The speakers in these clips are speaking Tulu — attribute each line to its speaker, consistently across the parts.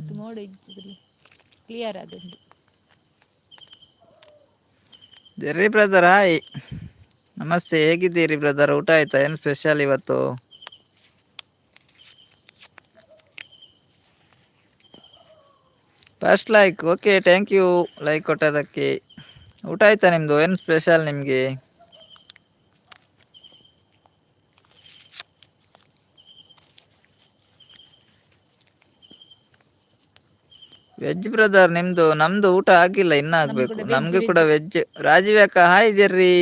Speaker 1: ಆತ್ ಮೋಡ ಇಜ್ಜಿದ್ರಿ, ಕ್ಲಿಯರ್ ಆದುಂಡು.
Speaker 2: Jerry brother, hi, namaste. ಹೇಗಿದ್ದೀರಿ ಬ್ರದರ್? ಊಟ ಆಯ್ತಾ? ಏನು ಸ್ಪೆಷಲ್ ಇವತ್ತು? First like, okay, thank you like ಕೊಟ್ಟದಕ್ಕೆ. ಊಟ ಆಯ್ತಾ ನಿಮ್ಮದು? ಏನು ಸ್ಪೆಷಲ್ ನಿಮಗೆ? ವೆಜ್ ಬ್ರದರ್ ನಿಮ್ಮದು? ನಮ್ಮದು ಊಟ ಆಗಿಲ್ಲ, ಇನ್ನೂ
Speaker 1: ನಮ್ದು
Speaker 2: ಆಗಬೇಕು.
Speaker 1: ಕೂಡ ವೆಜ್.
Speaker 2: ನಮಗೆ ಕೂಡ
Speaker 1: ವೆಜ್.
Speaker 2: ವೆಜ್. ರಾಜೀವ್ ಅಕ್ಕ, ಹಾಯ್ ಜೆರ್ರಿ.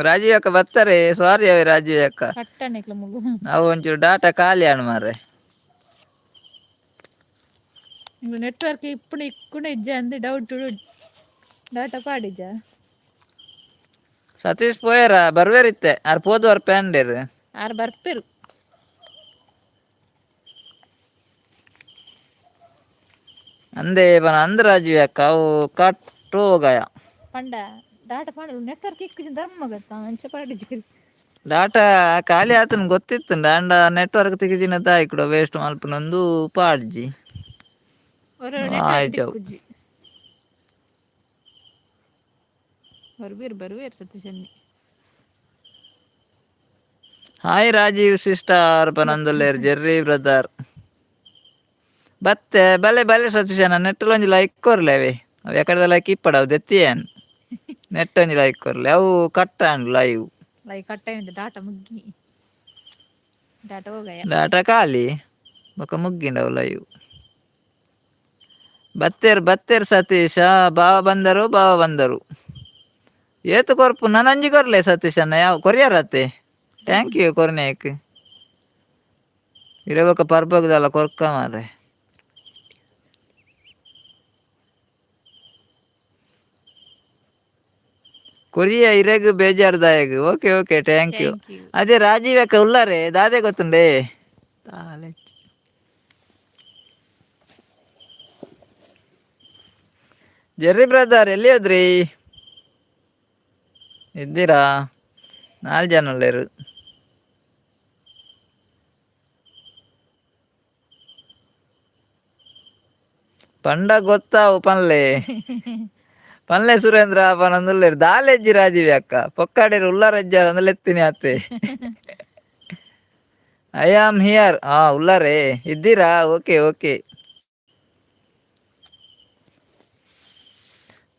Speaker 2: ರಾಜೀವ್ ಅಕ್ಕ ಬರ್ತಾರೆ, ಸಾರಿ ಅವೇ ರಾಜೀವ್ ಅಕ್ಕ.
Speaker 1: ಕಟ್ಟಣೆಕ್ಲ ಮುಗು.
Speaker 2: ನಾವು ಒಂಚೂರು ಡಾಟಾ ಖಾಲಿ ಆಣ್ ಮಾರ್ರೆ.
Speaker 1: ನಿಂಗೆ ನೆಟ್ವರ್ಕ್ ಇಪ್ಪುಣ ಇಕ್ಕುಣ ಇಜ್ಜ ಅಂದ್ ಡೌಟ್, ಡಾಟಾ ಪಾಡಿಜ.
Speaker 2: ಸತೀಶ್ ಪೋಯರ? ಬರ್ವೇರಿತ್ತೆ ಆರ್, ಪೋದುವರ್ ಪ್ಯಾಂಡೇರ್.
Speaker 1: ಆರ್ ಬರ್ಪೆರು.
Speaker 2: ಅಂದೇ ಬನ ಅಂದ್ ರಾಜೀವ್ ಅಕ್ಕ, ಅವು ಕಟ್ಟು ಹೋಗಾಯ.
Speaker 1: ಪಂಡ ಡಾಟಾ ಪಾಡ, ನೆಟ್ವರ್ಕ್ ಇಕ್ಕುಜಿ ಧರ್ಮ ಗೊತ್ತಾ, ಅಂಚ ಪಾಡಿಜಿ.
Speaker 2: ಡಾಟಾ ಖಾಲಿ ಆತನ ಗೊತ್ತಿತ್ತು ಅಂಡ ನೆಟ್ವರ್ಕ್ ತಿಕ್ಕಿಜಿನ ತಾಯಿ ಕೂಡ ವೇಸ್ಟ್ ಮಲ್ಪನೊಂದು ಪಾಡ್ಜಿ.
Speaker 1: ಒರ ನೆಟ್ವರ್ಕ್
Speaker 2: ಆಯ್ತು.
Speaker 1: ತಿಕ್ಕುಜಿ. ಬರ್ಬೇರು ಬರ್ಬೇರು ಸತೀಶನ್ನಿ.
Speaker 2: ಹಾಯ್ ರಾಜೀವ್ ಸಿಸ್ಟರ್ ಪನಂದುಲ್ಲೇರ್ ಜೆರ್ರಿ ಬ್ರದರ್. ಬತ್ತೆ ಬಲೆ ಬಲೆ ಸತೀಶನ, ನೆಟ್ ಒಂಜಿ ಲೈಕ್ ಕೊರ್ಲೆ ಅವೆ. ಅವು ಎಕಡೆದ ಲೈಕ್ ಇಪ್ಪಡ, ಅವು ದೆತ್ತಿಯನ್. ನೆಟ್ ಒಂಜಿ ಲೈಕ್ ಕೊರ್ಲೆ, ಅವು ಕಟ್ ಆಂಡ್ ಲೈವ್.
Speaker 1: ಲೈಕ್ ಕಟ್ಟಾಯಿಂದ ಡಾಟಾ ಮುಗ್ಗಿ, ಡಾಟಾ ಹೋಗಯ.
Speaker 2: ಡಾಟಾ ಖಾಲಿ ಬೊಕ ಮುಗ್ಗಿಂಡವು ಲೈವ್. ಬತ್ತೇರ್ ಬತ್ತೇರ್ ಸತೀಶ ಬಾವ ಬಂದರು, ಬಾವ ಬಂದರು. ಏತು ಕೊರ್ಪು? ನನಂಜಿ ಕೊರ್ಲೆ ಸತೀಶಣ್ಣ. ಯಾವ ಕೊರಿಯರತ್ತೆ? Thank you ಕೊರ್ನೇಕ್. ಇರಬೇಕ ಪರ್ಬಗದಲ್ಲ ಕೊರ್ಕ ಮಾರ್ರೆ. ಕೊರಿಯ ಇರೆಗ್ ಬೇಜಾರ್ದಾಯಗ್. Okay okay, thank you.
Speaker 1: Thank you.
Speaker 2: ಅದೇ ರಾಜೀವ್ ಅಕ್ಕ ಉಲ್ಲಾರೆ, ದಾದೆ ಗೊತ್ತುಂಡೆ ತಾಲೆ. ಜೆರ್ರಿ ಬ್ರದರ್, ಎಲ್ಲಿ ಹೋದ್ರಿ? ಇದ್ದೀರಾ? ನಾಲ್ಕು ಜನ ಉಳ್ಳೇರು. ಪಂಡ ಗೊತ್ತಾವು, ಪನ್ಲೆ ಪನ್ಲೆ ಸುರೇಂದ್ರ ಪನಂದುಲ್ಲೇರು. ದಾಲೆಜ್ಜಿ ರಾಜೀವಿ ಅಕ್ಕ, ಪೊಕ್ಕಾಡೇರು ಉಲ್ಲಾರಜ್ಜಾರ ಅಂದ್ರೆ ಎತ್ತೀನಿ ಅತ್ತೆ. I am here. ಹಾ, ಉಲ್ಲಾರೆ ಇದ್ದೀರಾ? Okay okay.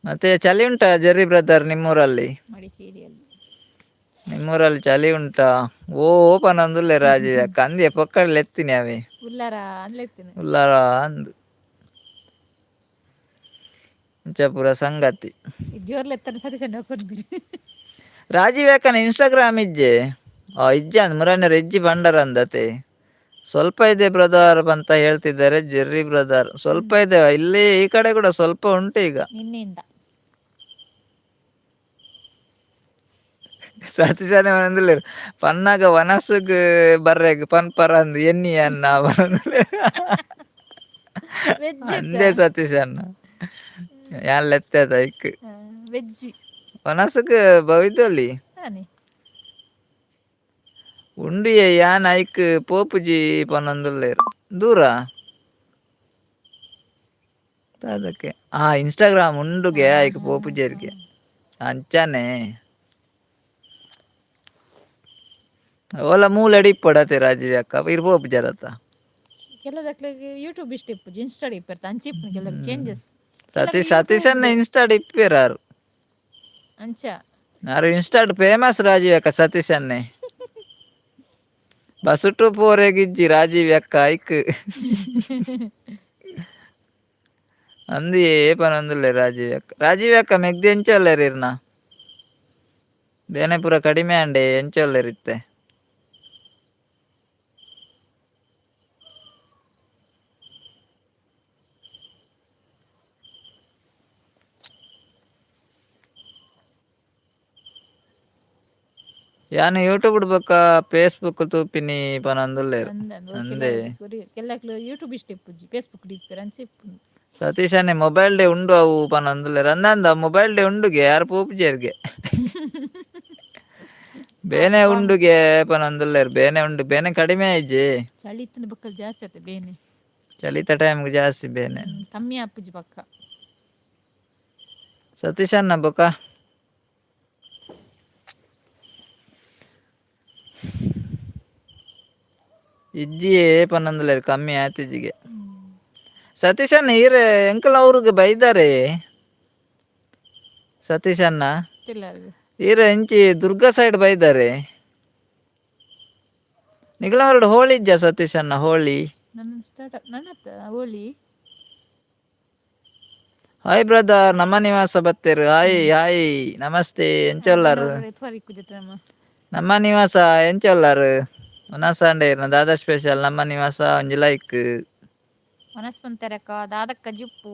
Speaker 2: ಮತ್ತೆ ಚಳಿ ಉಂಟಾ ಜೆರ್ರಿ ಬ್ರದರ್ ನಿಮ್ಮೂರಲ್ಲಿ?
Speaker 1: ಮಡಿಕೇರಿಯಲ್ಲಿ.
Speaker 2: ನಿಮ್ಮೂರಲ್ಲಿ ಚಳಿ ಉಂಟಾ? ಓ ಓಪನ್ ಅಂದುಲ್ಲೆ ರಾಜೀವಿ ಅಕ್ಕ. ಅಂದೆ ಪೊಕ್ಕಡಲ್ಲಿ ಎತ್ತೀನಿ ಅವೇ.
Speaker 1: ಉಲ್ಲಾರ ಅನ್ಲೆತ್ತಿನ.
Speaker 2: ಉಲ್ಲಾರ ಅಂದು ಪೂರ ಸಂಗತಿ.
Speaker 1: ಜೋರ್ಲೆತ್ತನ ಸತೀಶಣ್ಣ ಕೊರ್ಬಿರಿ.
Speaker 2: ರಾಜೀವ್ ಅಕ್ಕನ ಇನ್ಸ್ಟಾಗ್ರಾಮ್ ಇಜ್ಜೆ? ಆ ಇಜ್ಜೆ ಅಂದ್ ಮುರಣ್ಯರು ಇಜ್ಜಿ ಬಂಡರ ಅಂದತೆ. ಸ್ವಲ್ಪ ಇದೆ ಬ್ರದರ್ ಅಂತ ಹೇಳ್ತಿದ್ದಾರೆ ಜೆರ್ರಿ ಬ್ರದರ್. ಸ್ವಲ್ಪ ಇದೆ, ಇಲ್ಲಿ ಈ ಕಡೆ ಕೂಡ ಸ್ವಲ್ಪ ಉಂಟು ಈಗ.
Speaker 1: ನಿನ್ನೆಯಿಂದ.
Speaker 2: ಸತೀಶನೇ ಅಂದ್ಲೇರು, ಪನ್ನಾಗ ವನಸುಗ್ ಬರ್ರೆಗ್ ಪನ್ಪರ ಅಂದ್ ಎನ್ನಿ ಅನ್ನ.
Speaker 1: ವೆಜ್.
Speaker 2: ಅಂದೇ ಸತೀಶ್ ಅನ್ನ ಯಾನ್ ಲೆತ್ತದ ಐಕ್.
Speaker 1: ವೆಜ್.
Speaker 2: ವನಸುಗ್ ಬವಿದೊಲಿ.
Speaker 1: ತಾನೆ.
Speaker 2: ಉಂಡಿಯೆ, ಯಾನ್ ಐಕ್ ಪೋಪುಜಿ ಪನೊಂದುಲ್ಲೆರ್. ದೂರ ಅದಕ್ಕೆ. ಆ ಇನ್ಸ್ಟಾಗ್ರಾಮ್ ಉಂಡುಗೆ, ಐಕ್ ಪೋಪುಜೆರ್ಗೆ ಅಂಚಾನೆ. ಓಲ ಮೂಲೆಡ್ ಇಪ್ಪೊಡತೆ ರಾಜೀವ್ ಅಕ್ಕ, ಇರ್ ಪೋಪುಜರತ್ತ.
Speaker 1: ಕೆಲದಕ್ಲೆಗ್ ಯೂಟ್ಯೂಬ್ ಇಷ್ಟ ಇಪ್ಪುಜಿ, ಇನ್ಸ್ಟಾ ಇಪ್ಪೆರ್ತ ಅಂಚ ಇಪ್ಪುನು ಕೆಲವು ಚೇಂಜಸ್.
Speaker 2: ಸತೀಶ್ ಸತೀಶನ್ನ ಇನ್ಸ್ಟಾಡ್ ಇಪ್ಪೇರಾರು.
Speaker 1: ಅಂಚ.
Speaker 2: ಆರು ಇನ್ಸ್ಟಾಡ್ ಫೇಮಸ್ ರಾಜೀವ್ ಅಕ್ಕ ಸತೀಶನ್ನೇ. ಬಸುಟು ಪೋರೆಗಿಜ್ಜಿ ರಾಜೀವ್ ಅಕ್ಕ ಐಕ್. ಅಂದು ಏ ಪನೊಂದುಲ್ಲೆ ರಾಜೀವ್ ಅಕ್ಕ. ರಾಜೀವ್ ಅಕ್ಕ, ಮೆಗ್ದಿ ಎಂಚ ಉಲ್ಲೆರ್ ಇರ್ನ? ಬೇನೆ ಪೂರ ಕಡಿಮೆ ಆಂಡೆ? ಎಂಚ ಉಲ್ಲೆರ್ ಇತ್ತೆ? ಯಾನ್ ಯೂಟ್ಯೂಬ್ ಬೊಕ್ಕ ಫೇಸ್ಬುಕ್ ತೂಪಿನಿ ಪನೊಂದುಲ್ಲೆರ್. ಅಂದೆ.
Speaker 1: ಕೆಲಕ್ಲು ಯೂಟ್ಯೂಬ್ ಇಷ್ಟ ಇಪ್ಪುಜಿ, ಫೇಸ್ಬುಕ್ ಇಪ್ಪೆರ್, ಅಂಚ ಇಪ್ಪುನು.
Speaker 2: ಸತೀಶನೇ ಮೊಬೈಲ್ ಡೇ ಉಂಡು ಅವು ಪನೊಂದುಲ್ಲೆರ್. ಅಂದಂದ ಮೊಬೈಲ್ ಡೇ ಉಂಡುಗೆ, ಯಾರು ಪೋಪುಜೆರ್ಗೆ. ಬೇನೆ ಉಂಡುಗೆ ಪನೊಂದುಲ್ಲೆರ್. ಬೇನೆ ಉಂಡು, ಬೇನೆ ಕಡಿಮೆ ಆಯ್ಜಿ.
Speaker 1: ಚಳಿ ಇತ್ತಿನ ಬೊಕ್ಕ ಜಾಸ್ತಿ ಆತ ಬೇನೆ.
Speaker 2: ಚಳಿತ ಟೈಮ್ಗೆ ಜಾಸ್ತಿ ಬೇನೆ.
Speaker 1: ಕಮ್ಮಿ ಆಪುಜಿ ಪಕ್ಕ.
Speaker 2: ಸತೀಶ್ ಅಣ್ಣ ಬೊಕ ಇಜ್ಜಿಯೇ ಪನ್ನೊಂದುಲೇರ್ ಕಮ್ಮಿ ಆತಿಜ್ಜಿಗೆ. ಸತೀಶ್ ಅಣ್ಣ ಈರ್ ಎಂಕಲ್ ಅವ್ರಿಗೆ ಬೈದಾರೆ ಸತೀಶ್ ಅಣ್ಣ.
Speaker 1: ಇಲ್ಲ.
Speaker 2: ಈರ್ ಇಂಚಿ ದುರ್ಗಾ ಸೈಡ್ ಬೈದಾರೆ. ನಿಗಲ ಹೋಳಿ ಇಜ್ಜ ಸತೀಶ್ ಅಣ್ಣ ಹೋಳಿ?
Speaker 1: ನನ್ನ ಸ್ಟಾರ್ಟ್ ನನ್ನ ಹೋಳಿ.
Speaker 2: ಹಾಯ್ ಬ್ರದರ್, ನಮ್ಮ ನಿವಾಸ ಬತ್ತೇರು. ಹಾಯ್ ಹಾಯ್, ನಮಸ್ತೆ. ಎಂಚೊಲ್ಲಾರು? ನಮ್ಮ ನಿವಾಸ ಎಂಚೊಲ್ಲಾರು? ಒನಸಾಂಡೆ ದಾದಾ ಸ್ಪೆಷಲ್ ನಮ್ಮ ನಿವಾಸ ಒಂಜಿ ಲೈಕ್.
Speaker 1: ವನಸ್ಪಂತರಕ ದಾದಕ್ಕ ಜಿಪ್ಪು.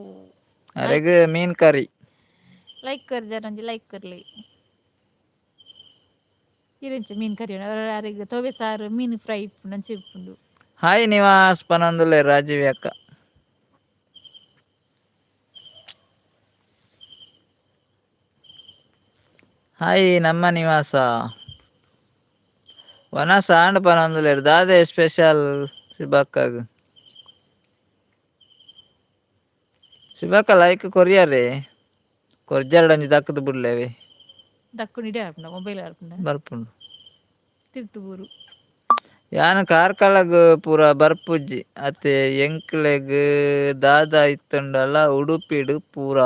Speaker 2: ಅರೆಗ್ ಮೀನ್ ಕರಿ.
Speaker 1: ಲೈಕ್ ಕರ್ ಜರ, ಒಂಜಿ ಲೈಕ್ ಕರ್ಲಿ. ಇರಿಂಚ ಮೀನ್ ಕರಿ ಅರೆಗ್ ತೋವೆ ಸಾರು ಮೀನು ಫ್ರೈ ಇಪ್ಪುಂಡು, ಅಂಚೆ ಇಪ್ಪುಂಡು.
Speaker 2: ಹಾಯ್ ನಿವಾಸ್ ಪನೊಂದುಲ್ಲೆ ರಾಜೀವ್ ಅಕ್ಕ. ಹಾಯ್ ನಮ್ಮ ನಿವಾಸ. ವನಸ ಆಂಡ್ ಪನೊಂದುಲ್ಲೆರ್. ದಾದೆ ಸ್ಪೆಷಲ್ ಶಿಬಕ್ಕಗ್? ಶಿಬಕ್ಕ ಲೈಕ್ ಕೊರಿಯರೆ. ಕೊರ್ಜಾರ್ಡ ಒಂಜಿ ದಕ್ಕದ ಬುಡ್ಲೆವೆ.
Speaker 1: ದಕ್ಕುಂಡು ಇಡೇ ಆಪುಂಡ ಮೊಬೈಲ್ ಆಪುಂಡ.
Speaker 2: ಬರ್ಪುಂಡು.
Speaker 1: ತಿರ್ತು ಬೂರು.
Speaker 2: ಯಾನ್ ಕಾರ್ಕಳಗ್ ಪೂರ ಬರ್ಪುಜಿ ಅತೆ ಎಂಕ್ಲೆಗ್ ದಾದ ಇತ್ತುಂಡಲ ಉಡುಪಿಡ್ ಪೂರ.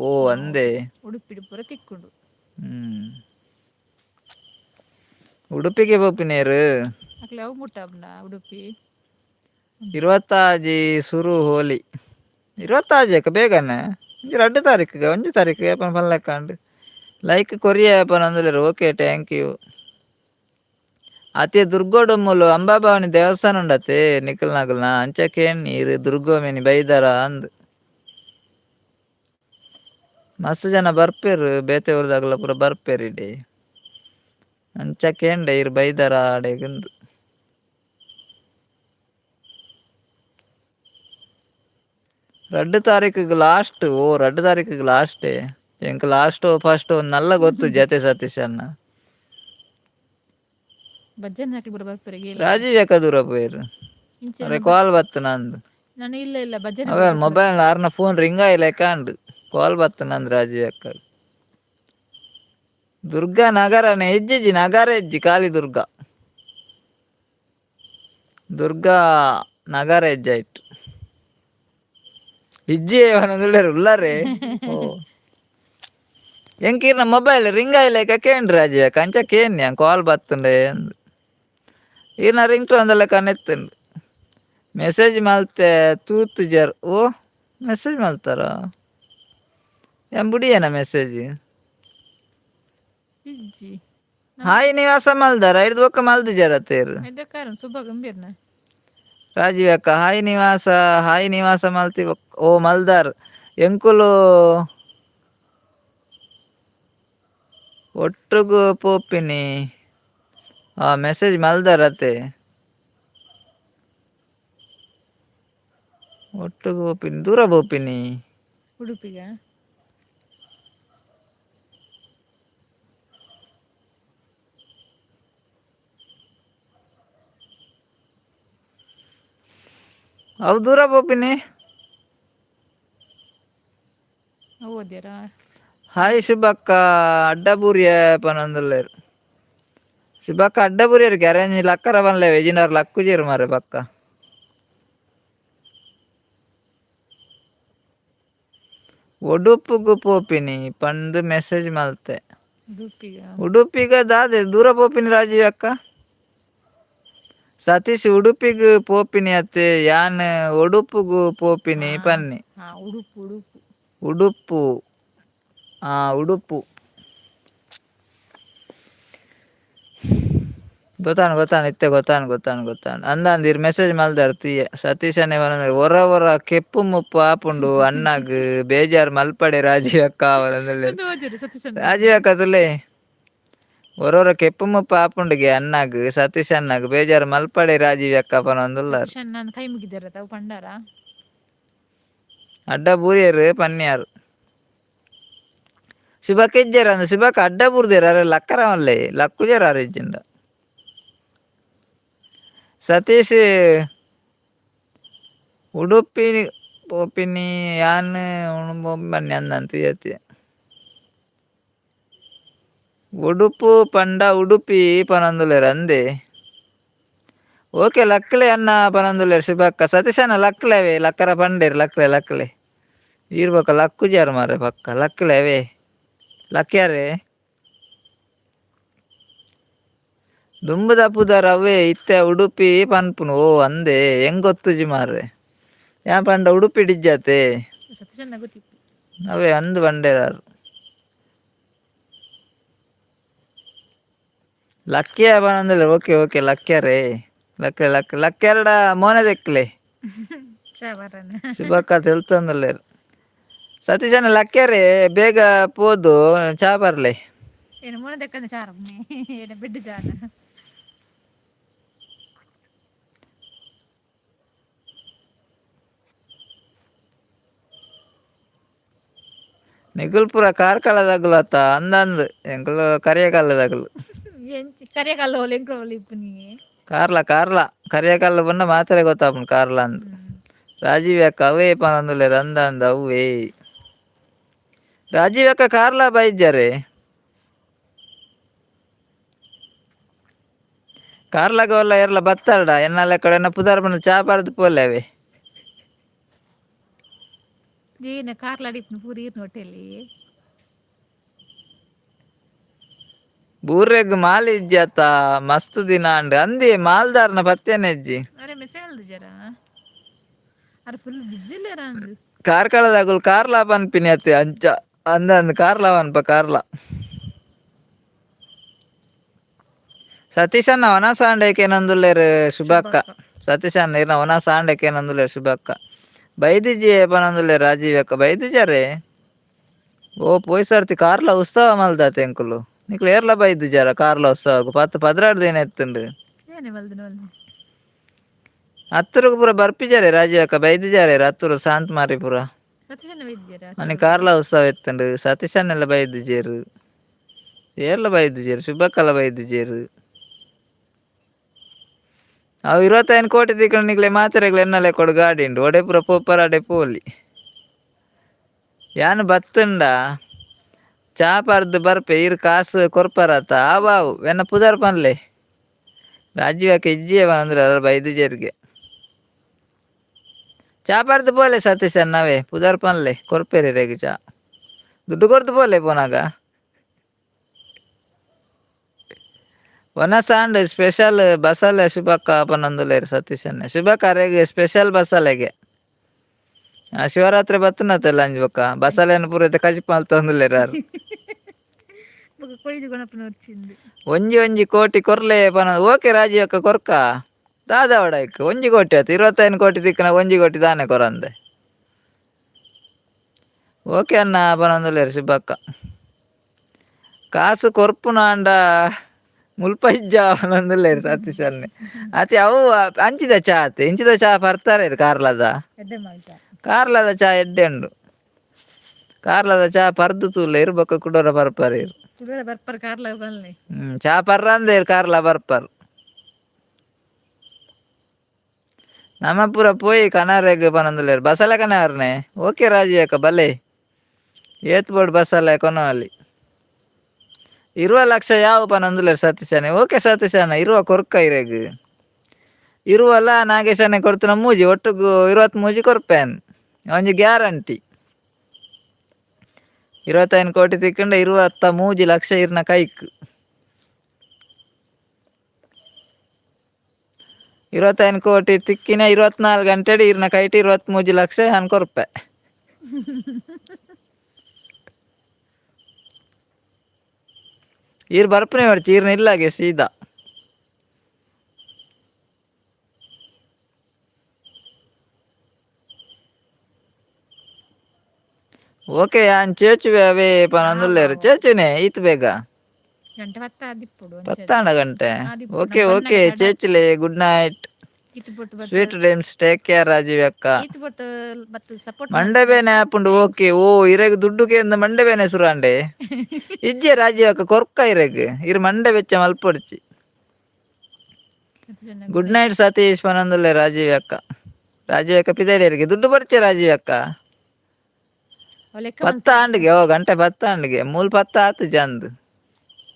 Speaker 2: ಓ ಅಂದೆ.
Speaker 1: ಉಡುಪಿಡ್ ಪೂರ ತಿಕ್ಕುಂಡು.
Speaker 2: ಉಡುಪಿಗೆ ಪೋಪಿನೇರು?
Speaker 1: ಅಕ್ಲೆ ಅವು ಮುಟ್ಟ ಆಪುಂಡ ಉಡುಪಿ.
Speaker 2: 26 ಸುರು ಹೋಲಿ. 26 ಅಕ್ಕ ಬೇಗನೆ. ಒಂಜಿ ರಡ್ಡ್ ತಾರೀಕಿಗೆ ಒಂಜಿ ತಾರೀಕಿಗೆ ಏಪನ ಪನ್ಲೆಕ್ಕಂಡು. ಲೈಕ್ ಕೊರಿಯ ಪನೊಂದುಲ್ಲೆರ್. Okay, thank you. ಅತೆ ದುರ್ಗೋಡು ಮೂಲು ಅಂಬಾಭವಾನಿ ದೇವಸ್ಥಾನ ಉಂಡತೆ ನಿಕಲ್ನಗಲ್ನ ಅಂಚ ಕೇನ್ ಈರ್ ದುರ್ಗೋ ಮಿನಿ ಬೈದರ ಅಂದ್. ಮಸ್ತ್ ಜನ ಬರ್ಪೆರ್, ಬೇತೆ ಊರ್ದಾಗಲ ಪೂರ ಬರ್ಪೆರ್ ಇಡೆ. ಅಂಚ ಕೇಂಡೆ ಈರ್ ಬೈದರ ಆಡೆಗಂದು. ರಡ್ಡ್ ತಾರೀಕಿಗೆ ಲಾಸ್ಟ್. ಓ ರಡ್ಡ್ ತಾರೀಕಿಗೆ ಲಾಸ್ಟ್. ಎಂಕ್ ಲಾಸ್ಟ್ ಫಸ್ಟ್ ನಲ್ಲ ಗೊತ್ತು ಜತೆ ಸತೀಶ್ ಅಣ್ಣ.
Speaker 1: ಬಜ್ಜನ್ ಹಾಕಿ ಪೂರ ಬರ್ಪೆರ್.
Speaker 2: ರಾಜೀವ್ ಯಾಕ ದೂರ ಪೋಯೆರ್? ಅರೆ ಕಾಲ್ ಬತ್ತು ನಂದು.
Speaker 1: ನಾನು ಇಲ್ಲ ಇಲ್ಲ ಭಜನೆ.
Speaker 2: ಅವೇ ಮೊಬೈಲ್ ಆರ್ನ ಫೋನ್ ರಿಂಗ್ ಆಯ್ಲೆಕ್ಕ ಅಂಡ್ ಕಾಲ್ ಬತ್ತು ನಂದು ರಾಜೀವ್ ಅಕ್ಕ. ದುರ್ಗಾ ನಗರನೇ ಇಜ್ಜಿಜಿ, ನಗರ ಇಜ್ಜಿ, ಖಾಲಿ ದುರ್ಗಾ. ದುರ್ಗಾ ನಗರ ಇಜ್ಜಾಯ್ತು. ಇಜ್ಜಿ ಉಲ್ಲಾರೆ. ಓ ಎಂಕೀರ್ನ ಮೊಬೈಲ್ ರಿಂಗ್ ಆಯ್ಲೆಕ್ಕ ಕೇಂದ್ರ ರಾಜೀವ್ ಅಕ್ಕ. ಅಂಚ ಕೇನ್ಯ ಕಾಲ್ ಬತ್ತುಂಡೆ ಅಂದ್. ಈರ್ನ ರಿಂಗ್ ಟೋನ್ ಲೆಕ್ಕ ನೆತ್ತುಂಡು. ಮೆಸೇಜ್ ಮಲ್ತೆ ತೂತುಜರ್. ಓ ಮೆಸೇಜ್ ಮಲ್ತಾರ? ಏನ್ ಬುಡಿಯೇನ ಮೆಸೇಜ್?
Speaker 1: ಇಜ್ಜಿ.
Speaker 2: ಹಾಯ್ ನಿವಾಸ ಮಲ್ದಾರ ಐದು ಬೊಕ್ಕ ಮಲ್ದಿಜಾರ ತೇರು.
Speaker 1: ಕಾರಣ ಸುಬ್ಬ ಗಂಭೀರ್ನ.
Speaker 2: ರಾಜೀವ್ ಅಕ್ಕ ಹಾಯ್ ನಿವಾಸ. ಹಾಯ್ ನಿವಾಸ ಮಲ್ತಿ. ಓ ಮಲ್ದಾರ್. ಎಂಕುಲು ಒಟ್ಟುಗು ಪೋಪಿನಿ. ಆ ಮೆಸೇಜ್ ಮಲ್ದಾರ ಅತೆ. ಒಟ್ಟುಗು ಪೋಪಿನಿ ದೂರ ಪೋಪಿನಿ.
Speaker 1: ಉಡುಪಿಗ.
Speaker 2: ಅವು ದೂರ ಪೋಪಿನಿ.
Speaker 1: ಓದ್ಯಾರಾ?
Speaker 2: ಹಾಯ್ ಶುಭಕ್ಕ. ಅಡ್ಡಬೂರಿಯ ಪನೊಂದುಲ್ಲೆರ್ ಶುಭಕ್ಕ. ಅಡ್ಡಬೂರಿಯರ್ ಗ್ಯಾರೇಜ್ ಲಕ್ಕರ ಬನ್ಲೆ ವೆಜಿನಾರ್ ಲಕ್ಕುಜೆರ್ ಮಾರೆ ಪಕ್ಕ. ಉಡುಪುಗು ಪೋಪಿನಿ ಪಂದ್ ಮೆಸೇಜ್ ಮಲ್ತೆ.
Speaker 1: ಉಡುಪಿಗ.
Speaker 2: ಉಡುಪಿಗ ದಾದೆ ದೂರ ಪೋಪಿನಿ ರಾಜೀವ್ ಅಕ್ಕ? ಸತೀಶ್ ಉಡುಪಿಗ್ ಪೋಪಿನಿ ಅತ್ತೆ ಯಾನ್ ಉಡುಪುಗು ಪೋಪಿನಿ ಪನ್ನಿ.
Speaker 1: ಉಡುಪು ಉಡುಪು.
Speaker 2: ಉಡುಪು ಉಡುಪು ಗೊತ್ತಾನು ಗೊತ್ತಾನು ಇತ್ತೆ ಗೊತ್ತಾನು ಗೊತ್ತಾನು ಗೊತ್ತಾನು ಅಂದ ಇರ್ ಮೆಸೇಜ್ ಮಲ್ದಾರ್ ತುಯ್ಯೆ. ಸತೀಶನೇ ಪನೊಂದು ಒರ ಒರ ಕೆಪ್ಪು ಮುಪ್ಪು ಆಪುಂಡು ಅಣ್ಣಗ್ ಬೇಜಾರ್ ಮಲ್ಪಡೆ ರಾಜೀವ್ ಅಕ್ಕ ಅವರಂದುಲ್ಲೆರ್. ರಾಜೀವ್ ಅಕ್ಕ ತುಲೆ ಒರೊರ ಕೆಪ್ಪು ಮುಪ್ಪು ಆಪುಂಡುಗೆ ಅಣ್ಣಗ್ ಸತೀಶ್ ಅಣ್ಣಗ್ ಬೇಜಾರ್ ಮಲ್ಪಡೆ ರಾಜೀವ್ ಅಕ್ಕ ಪನೊಂದುಲ್ಲಾರ್.
Speaker 1: ನಾನು ಕೈ ಮುಗಿದಾರ ತಾವು ಪಂಡಾರ.
Speaker 2: ಅಡ್ಡ ಬೂರಿಯರು ಪನ್ಯಾರು ಶುಭಕ್ಕ ಇಜ್ಜೆರ್ ಅಂದ್. ಶುಭಕ್ಕ ಅಡ್ಡ ಬೂರ್ದೆರ್ ಅರೆ ಲಕ್ಕರ ಮಲ್ಲೆ ಲಕ್ಕುಜೆರ್ ಆರ್ ಇಜ್ಜಿಂಡ. ಸತೀಶ್ Udupi ಪೋಪಿನಿ ಯಾನ್ ಬನ್ನಿ ಅಂದಂತ ಯತಿ. ಉಡುಪು ಪಂಡ ಉಡುಪಿ ಪನೊಂದುಲ್ಲೆರ್ ಅಂದೆ. ಓಕೆ ಲಕ್ಲೆ ಅನ್ನ ಪನೊಂದುಲ್ಲೆರ್ ಶುಭಕ್ಕ. ಸತೀಶನ ಲಕ್ಲೆವೆ ಲಕ್ಕರ ಪಂಡೇರ್ ಲಕ್ಲೆ ಲಕ್ಲೆ. ಈರ್ ಬೊಕ ಲಕ್ಕುಜಾರ್ ಮಾರ್ರೆ ಪಕ್ಕ ಲಕ್ಲೆವೆ ಲಕ್ಕ್ಯಾರೆ. ದುಂಬುದ ಪುದರ್ ಅವೇ ಇತ್ತೆ ಉಡುಪಿ ಪನ್ಪುನು. ಓ ಅಂದೆ ಎಂಕ್ ಗೊತ್ತುಜಿ ಮಾರ್ರೆ. ಯಾನ್ ಪಂಡ ಉಡುಪಿ ಡಿಜ್ಜತೆ.
Speaker 1: ಸತೀಶಣ್ಣ ಗೊತ್ತಿಪ್ಪು.
Speaker 2: ಅವೇ ಅಂದ್ ಪಂಡೇರಾರ್. ಲಕ್ಕಿಯ ಪನೊಂದುಲ್ಲೆರ್. ಓಕೆ ಓಕೆ ಲಕ್ಕ್ಯಾರೆ ಲಕ್ಲೆ ಲಕ್ ಲಕ್ಕ್ಯಾರ್ಡ ಮೋನೆ ದೆಕ್ಲೆ.
Speaker 1: ಚಾ ಬರನ.
Speaker 2: ಶುಭಕ್ಕ ತೆಲ್ತೊಂದುಲ್ಲೆರ್. ಸತೀಶಣ್ಣ ಲಕ್ಕ್ಯಾರೆ ಬೇಗ ಪೋದು ಚಾ ಬರ್ಲೆ.
Speaker 1: ಏನು ಮೋನೆ ದೆಕ್ಕಂದ ಚಾರ ಏನ ಬೆಡ್ ಚಾನ.
Speaker 2: ನಿಗುಲ್ ಪೂರ ಕಾರ್ಕಳದಗುಲು ಅತ್ತ ಅಂದಂದ್ ಎಂಕುಲು ಕರಿಯಕಲ್ಲದಗುಲು.
Speaker 1: ಎಂಚಿ ಕರಿಯಕಲ್ಲ ಹೋಲ್ ಎಂಕ್ಲ ಹೋಲ್ ಇಪ್ಪುನಿ.
Speaker 2: ಕಾರ್ಲ ಕಾರ್ಲ ಕರಿಯಕಲ್ಲು ಪಂಡ ಮಾತೆರೆಗ್ ಗೊತ್ತಾಪುಂಡು ಕಾರ್ಲ ಅಂದ್. ರಾಜೀವ್ ಅಕ್ಕ ಅವೇ ಪನೊಂದುಲ್ಲೆರ್ ಅಂದಂದ್ ಅವ್ವೇ. ರಾಜೀವ್ ಅಕ್ಕ ಕಾರ್ಲ ಬೈದ್ಜಾರೆ. ಕಾರ್ಲಗ ಒಲ್ಲ ಏರ್ಲ ಬತ್ತಾರ್ಡ ಎನ್ನಲೆ ಕಡೆ ಎನ್ನ ಪುದರ್ ಪಂಡ ಚಾ ಪರ್ದ್ ಪೋಲೆ ಅವೇ.
Speaker 1: ಏನ ಕಾರ್ಲ ಅಡಿಪುನು ಪೂರ ಈರ್ನ ಹೋಟೆಲಿ.
Speaker 2: ಬೂರೆಗ್ ಮಾಲ್ ಇಜ್ಜಿ ಅತ್ತ ಮಸ್ತ್ ದಿನ ಅಂಡ್ ಅಂದಿ ಮಾಲ್ದಾರ್ನ ಪತ್ತೇನೆ ಇಜ್ಜಿ.
Speaker 1: ಅರೆ ಮೆಸೇಜ್ ಅಲ್ದಿಜಾರ ಅರೆ ಫುಲ್ ಬಿಜಿ ಇಲ್ಲಾರ ಅಂದು.
Speaker 2: ಕಾರ್ಕಳದಗುಲು ಕಾರ್ಲ ಪನ್ಪಿನಿ ಅತ್ತೆ ಅಂಚ ಅಂದಂದ್ ಕಾರ್ಲ ಪನ್ಪ ಕಾರ್ಲ. ಸತೀಶಣ್ಣ ವನಸ ಆಂಡೇಕೇನೊಂದುಲ್ಲೆರ್ ಶುಭಕ್ಕ. ಸತೀಶಣ್ಣ ಇರ್ನ ವನಸ ಆಂಡೇಕೇನೊಂದುಲ್ಲೆರ್ ಶುಭಕ್ಕ. ಬೈದಿಜಿ ಪನೊಂದುಲ್ಲೆರ್ ರಾಜೀವ್ ಅಕ್ಕ ಬೈದಿಜಾರೆ. ಓ ಪೋಯ್ ಸರ್ತಿ ಕಾರ್ಲ ಉತ್ಸವ ಮಲ್ದಾತೆ ಎಂಕುಲು. ನಿಕ್ಲು ಏರ್ಲ ಬೈದಿಜಾರ ಕಾರ್ಲ ಉತ್ಸವಗ್ 10 12 ದಿನ ಇತ್ತುಂಡು.
Speaker 1: ಏನೇ ಮಲ್ದಿನ ಮಲ್ದಿ.
Speaker 2: ಹತ್ತುರುಗು ಪೂರ ಬರ್ಪಿಜಾರೆ ರಾಜೀವ್ ಅಕ್ಕ ಬೈದಿಜಾರೆ ಹತ್ತುರು ಶಾಂತ್ ಮಾರಿ ಪೂರ.
Speaker 1: ಸತೀಶಣ್ಣ ಬೈದಿಜಾರ?
Speaker 2: ಅನಿ ಕಾರ್ಲ ಉತ್ಸವ ಇತ್ತುಂಡು ಸತೀಶನ್ನೆಲ್ಲ ಬೈದಿಜೇರು. ಏರ್ಲ ಬೈದಿಜೇರು ಶುಭಕ್ಕಲ ಬೈದಿಜೇರು. ಅವು 25 ಕೋಟಿ ತಿಕ್ಕಂಡು ನಿಕ್ಲೆ ಮಾತೆರೆಗ್ಲ ಎನ್ನಲೆ ಕೊಡು ಗಾಡಿ ಉಂಡು ಒಡೆ ಪೂರ ಪೋಪರ ಅಡೆ ಪೋಲಿ. ಯಾನ್ ಬತ್ತುಂಡ ಚಾ ಪರ್ದು ಬರ್ಪೆ ಈರ್ ಕಾಸು ಕೊರ್ಪರತ ಆವಾವು ಎನ್ನ ಪುದರ್ ಪನ್ಲೆ. ರಾಜೀವ್ ಅಕ್ಕ ಇಜ್ಜಿಯೇ ಪನೊಂದುಲ್ಲೆರ್ ಅರ್ ಬೈದಿಜೆರ್ಗೆ. ಚಾ ಪರ್ದು ಪೋಲೆ ಸತೀಶ್ ಅಣ್ಣವೇ ಪುದರ್ ಪನ್ಲೆ ಕೊರ್ಪೆರ್ ಇರೆಗ್ ಚಾ. ದುಡ್ಡು ಕೊರ್ದು ಪೋಲೆ ಪೋನಾಗ. ವನಸಾಂಡ್ ಸ್ಪೆಷಲ್ ಬಸಲೆ ಶುಭಕ್ಕ ಪನೊಂದುಲ್ಲೆರ್ ಸತೀಶ್ ಅಣ್ಣೆ. ಶುಭಕ್ಕ ಅರೆಗ್ ಸ್ಪೆಷಲ್ ಬಸಲೆಗೆ. ಶಿವರಾತ್ರಿ ಬತ್ತುನತೆಲ್ಲ ಅಂಜಿ ಬೊಕ್ಕ ಬಸಲೆನ್ ಪೂರ ಇತ್ತೆ ಕಜಿಪು ಮಲ್ತೊಂದುಲ್ಲೆರ್ ಆರ್.
Speaker 1: ಬೊಕ ಕೊಯ್ದು ಕೊನಪುನ వచ్చిಂది.
Speaker 2: ಒಂಜಿ ಒಂಜಿ ಕೋಟಿ ಕೊರ್ಲೆ ಪನ. ಓಕೆ ರಾಜೀವ್ ಅಕ್ಕ ಕೊರ್ಕ ದಾದ ಐಕ್ 1 ಕೋಟಿ ಆತು 25 ಕೋಟಿ ತಿಕ್ಕನ 1 ಕೋಟಿ ದಾನೆ ಕೊರಂದೆ. ಓಕೆ ಅಣ್ಣ ಪನೊಂದುಲ್ಲೆರ್ ಶುಭಕ್ಕ. ಕಾಸು ಕೊರ್ಪುನಾಂಡ ಮುಲ್ಪ ಇಜ್ಜ ಪನೊಂದುಲ್ಲೆರ್ ಸತೀಶ್ ಅಣ್ಣೆ. ಅತೆ ಅವು ಅಂಚಿದ ಚಾ ಅತೆ ಇಂಚಿದ ಚಾ ಪರ್ತಾರೆ ಕಾರ್ಲದ.
Speaker 1: ಎಡ್ಡೆ ಮಲ್ತ.
Speaker 2: ಕಾರ್ಲದ ಚಾ ಎಡ್ಡೆ ಉಂಡು. ಕಾರ್ಲದ ಚಾ ಪರ್ದು ತೂಲೆರ್ ಬೊಕ್ಕ ಕುಡೋರ ಪರ್ಪರೇರ್.
Speaker 1: ಕುಡೋರ ಬರ್ಪರ್ ಕಾರ್ಲ ಬನ್ಲೆ.
Speaker 2: ಚಾ ಪರ್ರಂದೇರ್ ಕಾರ್ಲ ಬರ್ಪರ್. ನಮ ಪೂರ ಪೋಯಿ ಕನಾರೆಗ್ ಪನೊಂದುಲ್ಲೆರ್ ಬಸಲೆ ಕನಾರ್ನೆ. ಓಕೆ ರಾಜಿ ಅಕ್ಕ ಬಲೆ. ಏತ್ ಬೋಡು ಬಸಲೆ ಕೊನೊಲಿ. 20 ಲಕ್ಷ ಯಾವು ಪನೊಂದುಲ್ಲೆರ್ ಸತೀಶಣ್ಣೆ. ಓಕೆ ಸತೀಶಣ್ಣ 20 ಕೊರ್ಕ ಇರೆಗ್. ಇರುವಲ್ಲ ನಾಗೇಶಣ್ಣೆ ಕೊರ್ತುನ ಮೂಜಿ ಒಟ್ಟುಗು 23 ಕೊರ್ಪೇನ್ ಒಂಜಿ ಗ್ಯಾರಂಟಿ. 25 ಕೋಟಿ ತಿಕ್ಕಂಡ 23 ಲಕ್ಷ ಇರ್ನ ಕೈಕ್. 25 ಕೋಟಿ ತಿಕ್ಕಿನ 24 ಗಂಟೆಡ್ ಇರ್ನ ಕೈಟ್ 23 ಲಕ್ಷ ಯಾನ್ ಕೊರ್ಪೆ. ಈರ್ ಬರ್ಪುನೆ ಬರ್ಚಿ ಈರ್ನ ಇಲ್ಲಾಗೆ ಸೀದಾ. ಓಕೆ ಯಾನ್ ಚೇಚುವೆ ಅವೇ ಪನೊಂದುಲ್ಲೆರ್ ಚೇಚುನೆ ಈತ್ ಬೇಗ.
Speaker 1: ಗಂಟೆ ಪತ್ತ ಆದಿಪ್ಪುಡು.
Speaker 2: ಪತ್ತಾಂಡ ಗಂಟೆ. ಓಕೆ ಓಕೆ ಚೇಚುಲೆ good night. Sweet dreams take care Rajiv ಅಕ್ಕ. ಮಂಡೆ ಬೇನೆ ಆಪುಂಡು. ಓಕೆ ಓ ಇರೆಗ್ ದುಡ್ಡು ಕೇಂದ ಮಂಡೆ ಬೇನೆ ಸುರಾಂಡೆ. ಇಜ್ಜೆ ರಾಜೀವ್ ಅಕ್ಕ ಕೊರ್ಕ ಇರೆಗ್ ಇರ್ ಮಂಡೆ ಬೆಚ್ಚ ಮಲ್ಪೊಡ್ಚಿ. ಗುಡ್ ನೈಟ್ ಸತೀಶ್ ಪನೊಂದುಲ್ಲೆ ರಾಜೀವ್ ಅಕ್ಕ. ರಾಜೀವ್ ಅಕ್ಕ ಪಿದಾಡಿಯರಿಗೆ ದುಡ್ಡು ಬರ್ಚೆ ರಾಜೀವ್ ಅಕ್ಕ.
Speaker 1: ಲೆಕ್ಕ.
Speaker 2: ಪತ್ತ ಆಂಡ್ಗೆ, ಓ ಗಂಟೆ ಪತ್ತ ಆಂಡ್ಗೆ, ಮೂಲ್ ಪತ್ತ ಆತು ಜಂದ್.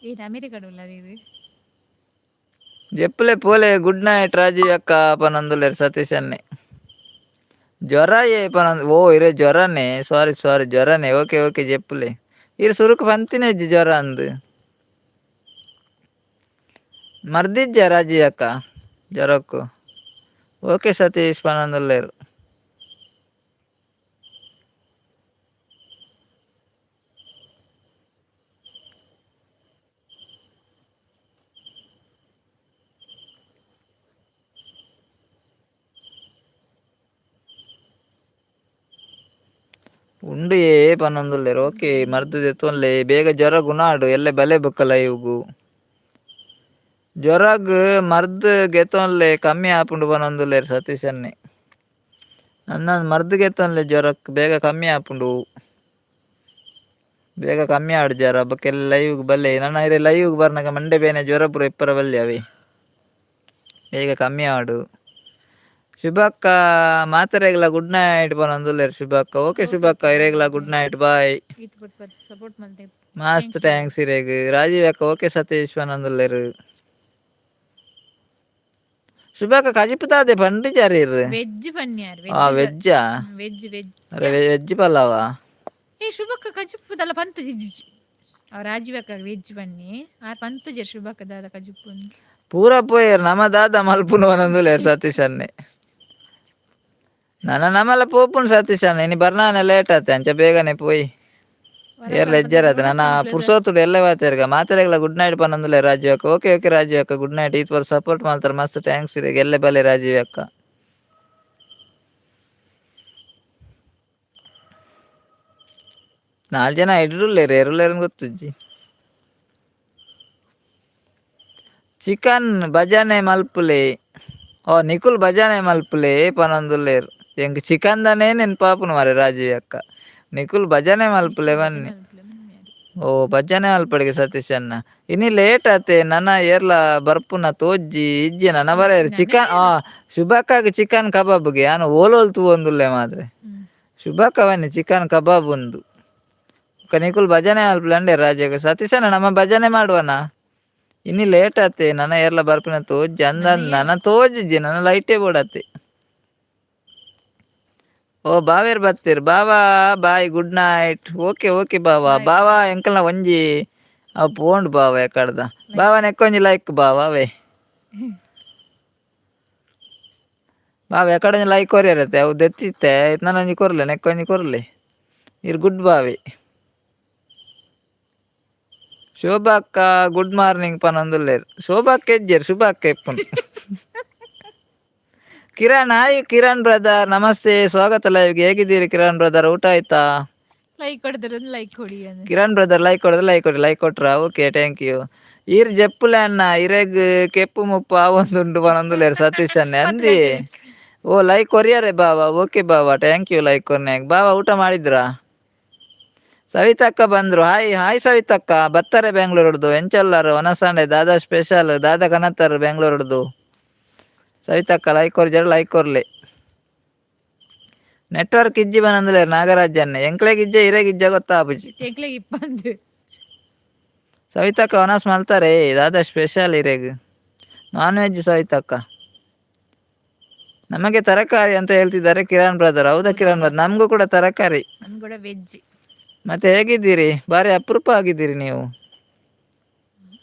Speaker 1: ಏನು ಅಮೇರಿಕಡ್ ಉಲ್ಲ ಇದು?
Speaker 2: ಜೆಪ್ಪುಲೆ ಪೋಲೆ, ಗುಡ್ ನೈಟ್ ರಾಜೀವ್ ಅಕ್ಕ ಪನೊಂದುಲ್ಲೆರ್ ಸತೀಶ್ ಅನ್ನೆ. ಜ್ವರ ಏ ಪನೊಂದು, ಓ ಇರೆ ಜ್ವರನೇ, ಸಾರಿ ಸಾರಿ, ಜ್ವರನೇ. Okay okay, ಜೆಪ್ಪುಲೆ. ಇರ್ ಸುರುಕು ಪಂತಿನೆಜ್ಜಿ ಜ್ವರ ಅಂದ್. ಮರ್ದಿಜ್ಜ ರಾಜೀವ್ ಅಕ್ಕ ಜ್ವರಕ್ಕು? ಓಕೆ ಸತೀಶ್ ಪನೊಂದುಲ್ಲೆರ್. ಉಂಡು ಏ ಪನೊಂದುಲ್ಲೆರ್. ಓಕೆ, ಮರ್ದ್ ದೆತ್ತೊನ್ಲೆ, ಬೇಗ ಜ್ವರ ಗುಣ ಆಡು. ಎಲ್ಲೆ ಬಲೆ ಬೊಕ್ಕ ಲೈವ್ಗು. ಜ್ವರಗ್ ಮರ್ದ್ ಗೆತೊನ್ಲೆ, ಕಮ್ಮಿ ಆಪುಂಡು ಪನೊಂದುಲ್ಲೆರ್ ಸತೀಶ್ ಅನ್ನೆ. ನನ್ನ ಮರ್ದ್ ಗೆತೊನ್ಲೆ, ಜ್ವರಕ್ ಬೇಗ ಕಮ್ಮಿ ಆಪುಂಡು. ಬೇಗ ಕಮ್ಮಿ ಆಡು ಜ್ವರ, ಬೊಕ್ಕ ಎಲ್ಲೆ ಲೈವ್ಗ್ ಬಲ್ಲೆ. ನನ್ನ ಇರೆ ಲೈವ್ಗ್ ಬರ್ನಗ ಮಂಡೆ ಬೇನೆ, ಜ್ವರ ಪೂರ ಇಪ್ಪರ ಬಲ್ಲೆ, ಅವೇ ಬೇಗ ಕಮ್ಮಿ ಆಡು. ಶುಭಕ್ಕ, ಮಾತೆರೆಗ್ಲ ಗುಡ್ ನೈಟ್ ಪನೊಂದುಲ್ಲೆರ್ ಶುಭಕ್ಕ. ಓಕೆ ಶುಭಕ್ಕ, ಇರೆಗ್ಲ ಗುಡ್ ನೈಟ್, ಬಾಯ್.
Speaker 1: ಈತ್ ಸಪೋರ್ಟ್ ಮಲ್ತೆ.
Speaker 2: ಮಸ್ತ್ thanks ಇರೆಗ್. ರಾಜೀವ್ ಅಕ್ಕ, ಓಕೆ ಸತೀಶ್ ಪನೊಂದುಲ್ಲೆರ್. ಶುಭಕ್ಕ, ಕಜಿಪುದಾದೆ ಪಂಡಿಜಾರೀರ್?
Speaker 1: ವೆಜ್ ಪನ್ಯಾರ್.
Speaker 2: ಆ ವೆಜ್ಜಾ?
Speaker 1: Veg veg.
Speaker 2: ಅರೆ, ವೆಜ್ ಪಲಾವಾ?
Speaker 1: ಏ ಶುಭಕ್ಕ, ಕಜಿಪು ದಲ್ಲ ಪಂತ ಜಿಜ್ಜಿ. ಅವ್ ರಾಜೀವ್ ಅಕ್ಕ ವೆಜ್ ಬನ್ನಿ, ಆರ್ ಪಂತುಜೆರ್ ಶುಭಕ್ಕ ದಾದ ಕಜಿಪು.
Speaker 2: ಪೂರ ಪೋಯೆರ್, ನಮ ದಾದ ಮಲ್ಪುನು ಪನೊಂದುಲ್ಲೆರ್ ಸತೀಶ್ ಅನ್ನೆ. ನನ ನಮಲ ಪೋಪುನು ಸತೀಶ್ ಅಣ್ಣ, ಇನಿ ಬರ್ನಾನೆ ಲೇಟ್ ಆತೆ, ಅಂಚ ಬೇಗನೆ ಪೋಯಿ. ಏರ್ಲ ಎಜ್ಜಾರತೆ, ನನ್ನ ಪುರ್ಸೋತುಡು ಎಲ್ಲೆ ಬಾತೆರ್ಗ. ಮಾತೆರೆಗ್ಲ ಗುಡ್ ನೈಟ್ ಪನೊಂದುಲ್ಲೆ ರಾಜೀವ್ ಅಕ್ಕ. ಓಕೆ ಓಕೆ ರಾಜೀವ್ ಅಕ್ಕ, ಗುಡ್ ನೈಟ್. ಈತ್ ಪೂರ ಸಪೋರ್ಟ್ ಮಾಡ್ತಾರೆ, ಮಸ್ತ್ thanks ಇರೆಗ್. ಎಲ್ಲೆ ಬಲೆ ರಾಜೀವ್ ಅಕ್ಕ. ನಾಲ್ ಜನ ಇಡ್ರುಲ್ಲೇರು, ಏರುಲ್ಲೇರು ಗೊತ್ತುಜ್ಜಿ. ಚಿಕನ್ ಭಜನೆ ಮಲ್ಪುಲೆ, ಓ ನಿಕುಲ್ ಭಜನೆ ಮಲ್ಪುಲೆ ಪನೊಂದುಲ್ಲೇರು. ಎಂಕ್ ಚಿಕನ್ ದನೇ ನೆನ್ಪಾಪುನು ಮಾರೆ. ರಾಜೀವ್ ಅಕ್ಕ, ನಿಕುಲ್ ಭಜನೆ ಮಲ್ಪುಲೆ ಬನ್ನಿ. ಓ ಭಜನೆ ಮಲ್ಪಡಿಗೆ ಸತೀಶ್ ಅಣ್ಣ. ಇನಿ ಲೇಟ್ ಆತೆ, ನನ ಏರ್ಲ ಬರ್ಪುನ ತೋಜ್ಜಿ ಇಜ್ಜಿ. ನನ ಬರೇರು ಚಿಕನ್. ಆ ಶುಭಕ್ಕಾಗ ಚಿಕನ್ ಕಬಾಬ್ಗೆ ಯಾನ್ ಓಲೋಲ್ ತೂವೊಂದುಲ್ಲೆ ಮಾದ್ರೆ. ಶುಭಕ್ಕ ಬನ್ನಿ, ಚಿಕನ್ ಕಬಾಬ್ ಉಂದು. ನಿಕುಲ್ ಭಜನೆ ಮಲ್ಪುಲೆ ಅಂಡೆ ರಾಜಕ್ಕ. ಸತೀಶಣ್ಣ, ನಮ್ಮ ಭಜನೆ ಮಾಡುವನ? ಇನಿ ಲೇಟ್ ಆತೆ, ನನ ಏರ್ಲ ಬರ್ಪಿನ ತೋಜ್ಜಿ ಅಂದ. ನನ ತೋಜಿಜ್ಜಿ, ನನ ಲೈಟೇ ಬೋಡತ್ತೆ. ಓ ಬಾವೇರ್ ಬತ್ತೀರ್. ಬಾವಾ bye, good night. Okay okay ಬಾವಾ. ಬಾವಾ ಎಂಕಲ್ನ ಒಂಜಿ ಅವು ಪೋಂಡು ಬಾವ ಎಕಡ್ದ. ಬಾವ ನೆಕ್ಕೊಂಜಿ ಲೈಕ್ ಬಾವ. ಅವೇ ಬಾವ ಎಕಡೆ ಲೈಕ್ ಕೊರಿಯರತ್ತೆ, ಅವು ದೆತ್ತಿತ್ತೆ. ನನೊಂಜಿ ಕೊರ್ಲೆ, ನೆಕ್ಕೊಂಜಿ ಕೊರ್ಲೆ. ಇರ್ ಗುಡ್ ಬಾವಿ. ಶೋಭಾ ಅಕ್ಕ ಗುಡ್ ಮಾರ್ನಿಂಗ್ ಪನೊಂದುಲ್ಲೆರ್. ಶೋಭಾ ಅಕ್ಕ ಎಜ್ಜೆರ್, ಶುಭ ಅಕ್ಕ ಇಪ್ಪುನು. ಕಿರಣ್, ಹಾಯ್ ಕಿರಣ್ ಬ್ರದರ್, ನಮಸ್ತೆ, ಸ್ವಾಗತ ಲೈವ್ಗೆ. ಹೇಗಿದ್ದೀರಿ ಕಿರಣ್ ಬ್ರದರ್? ಊಟ ಆಯ್ತಾ?
Speaker 1: ಲೈಕ್ ಕೊಡ್ತಾರೆ, ಲೈಕ್ ಕೊಡಿ ಅಂದ್ರೆ.
Speaker 2: ಕಿರಣ್ ಬ್ರದರ್ ಲೈಕ್ ಕೊಡೋದು, ಲೈಕ್ ಕೊಡಿ. ಲೈಕ್ ಕೊಟ್ರಾ? Okay, thank you. ಈರ್ ಜೆಪ್ಪುಲೆ ಅಣ್ಣ, ಇರೆಗ್ ಕೆಪ್ಪು ಮುಪ್ಪು ಆವೊಂದುಂಡು ಪನೊಂದುಲ್ಲೆರ್ ಸತೀಶ್ ಅಣ್ಣೆ. ಅಂದಿ ಓ ಲೈಕ್ ಕೊರಿಯರೆ ಬಾವ. ಓಕೆ ಬಾವ, thank you like ಕೊರ್ನ್ಯಾಗ. ಬಾವ, ಊಟ ಮಾಡಿದ್ರಾ? ಸವಿತಕ್ಕ ಬಂದ್ರು. Hi hi ಸವಿತಕ್ಕ. ಬತ್ತಾರೆ ಬೆಂಗಳೂರುಡ್ದು. ಎಂಚೊಲ್ಲಾರು? ಒನಸಾಂಡೆ ದಾದಾ ಸ್ಪೆಷಲ್? ದಾದಾ ಕನತ್ತಾರು ಬೆಂಗಳೂರುಡ್ದು? ಸವಿತಕ್ಕ ಲೈಕ್ ಕೊರ್ಜಾರ, ಲೈಕ್ ಕೊರ್ಲೆ. ನೆಟ್ವರ್ಕ್ ಇಜ್ಜಿ ಬನಂದುಲ್ಲೆರ್ ನಾಗರಾಜ್ ಅಣ್ಣೆ. ಎಂಕ್ಲೆಗ್ ಇಜ್ಜೆ, ಇರೆಗ್ ಇಜ್ಜ ಗೊತ್ತಾಪುಜಿ.
Speaker 1: ಎಂಕ್ಲೆಗ್ ಇಪ್ಪಂದು.
Speaker 2: ಸವಿತಕ್ಕ, ಒನಸ್ ಮಲ್ತಾರೆ? ದಾದಾ ಸ್ಪೆಷಲ್ ಇರೆಗ್? ನಾನ್ ವೆಜ್ ಸವಿತಕ್ಕ? ನಮಗೆ ತರಕಾರಿ ಅಂತ ಹೇಳ್ತಿದ್ದಾರೆ ಕಿರಣ್ ಬ್ರದರ್. ಹೌದಾ ಕಿರಣ್ ಬ್ರದರ್? ನಮಗೂ ಕೂಡ ತರಕಾರಿ.
Speaker 1: ನಮ್ಗೆ ಕೂಡ ವೆಜ್.
Speaker 2: ಮತ್ತೆ ಹೇಗಿದ್ದೀರಿ? ಭಾರಿ ಅಪರೂಪ ಆಗಿದ್ದೀರಿ ನೀವು.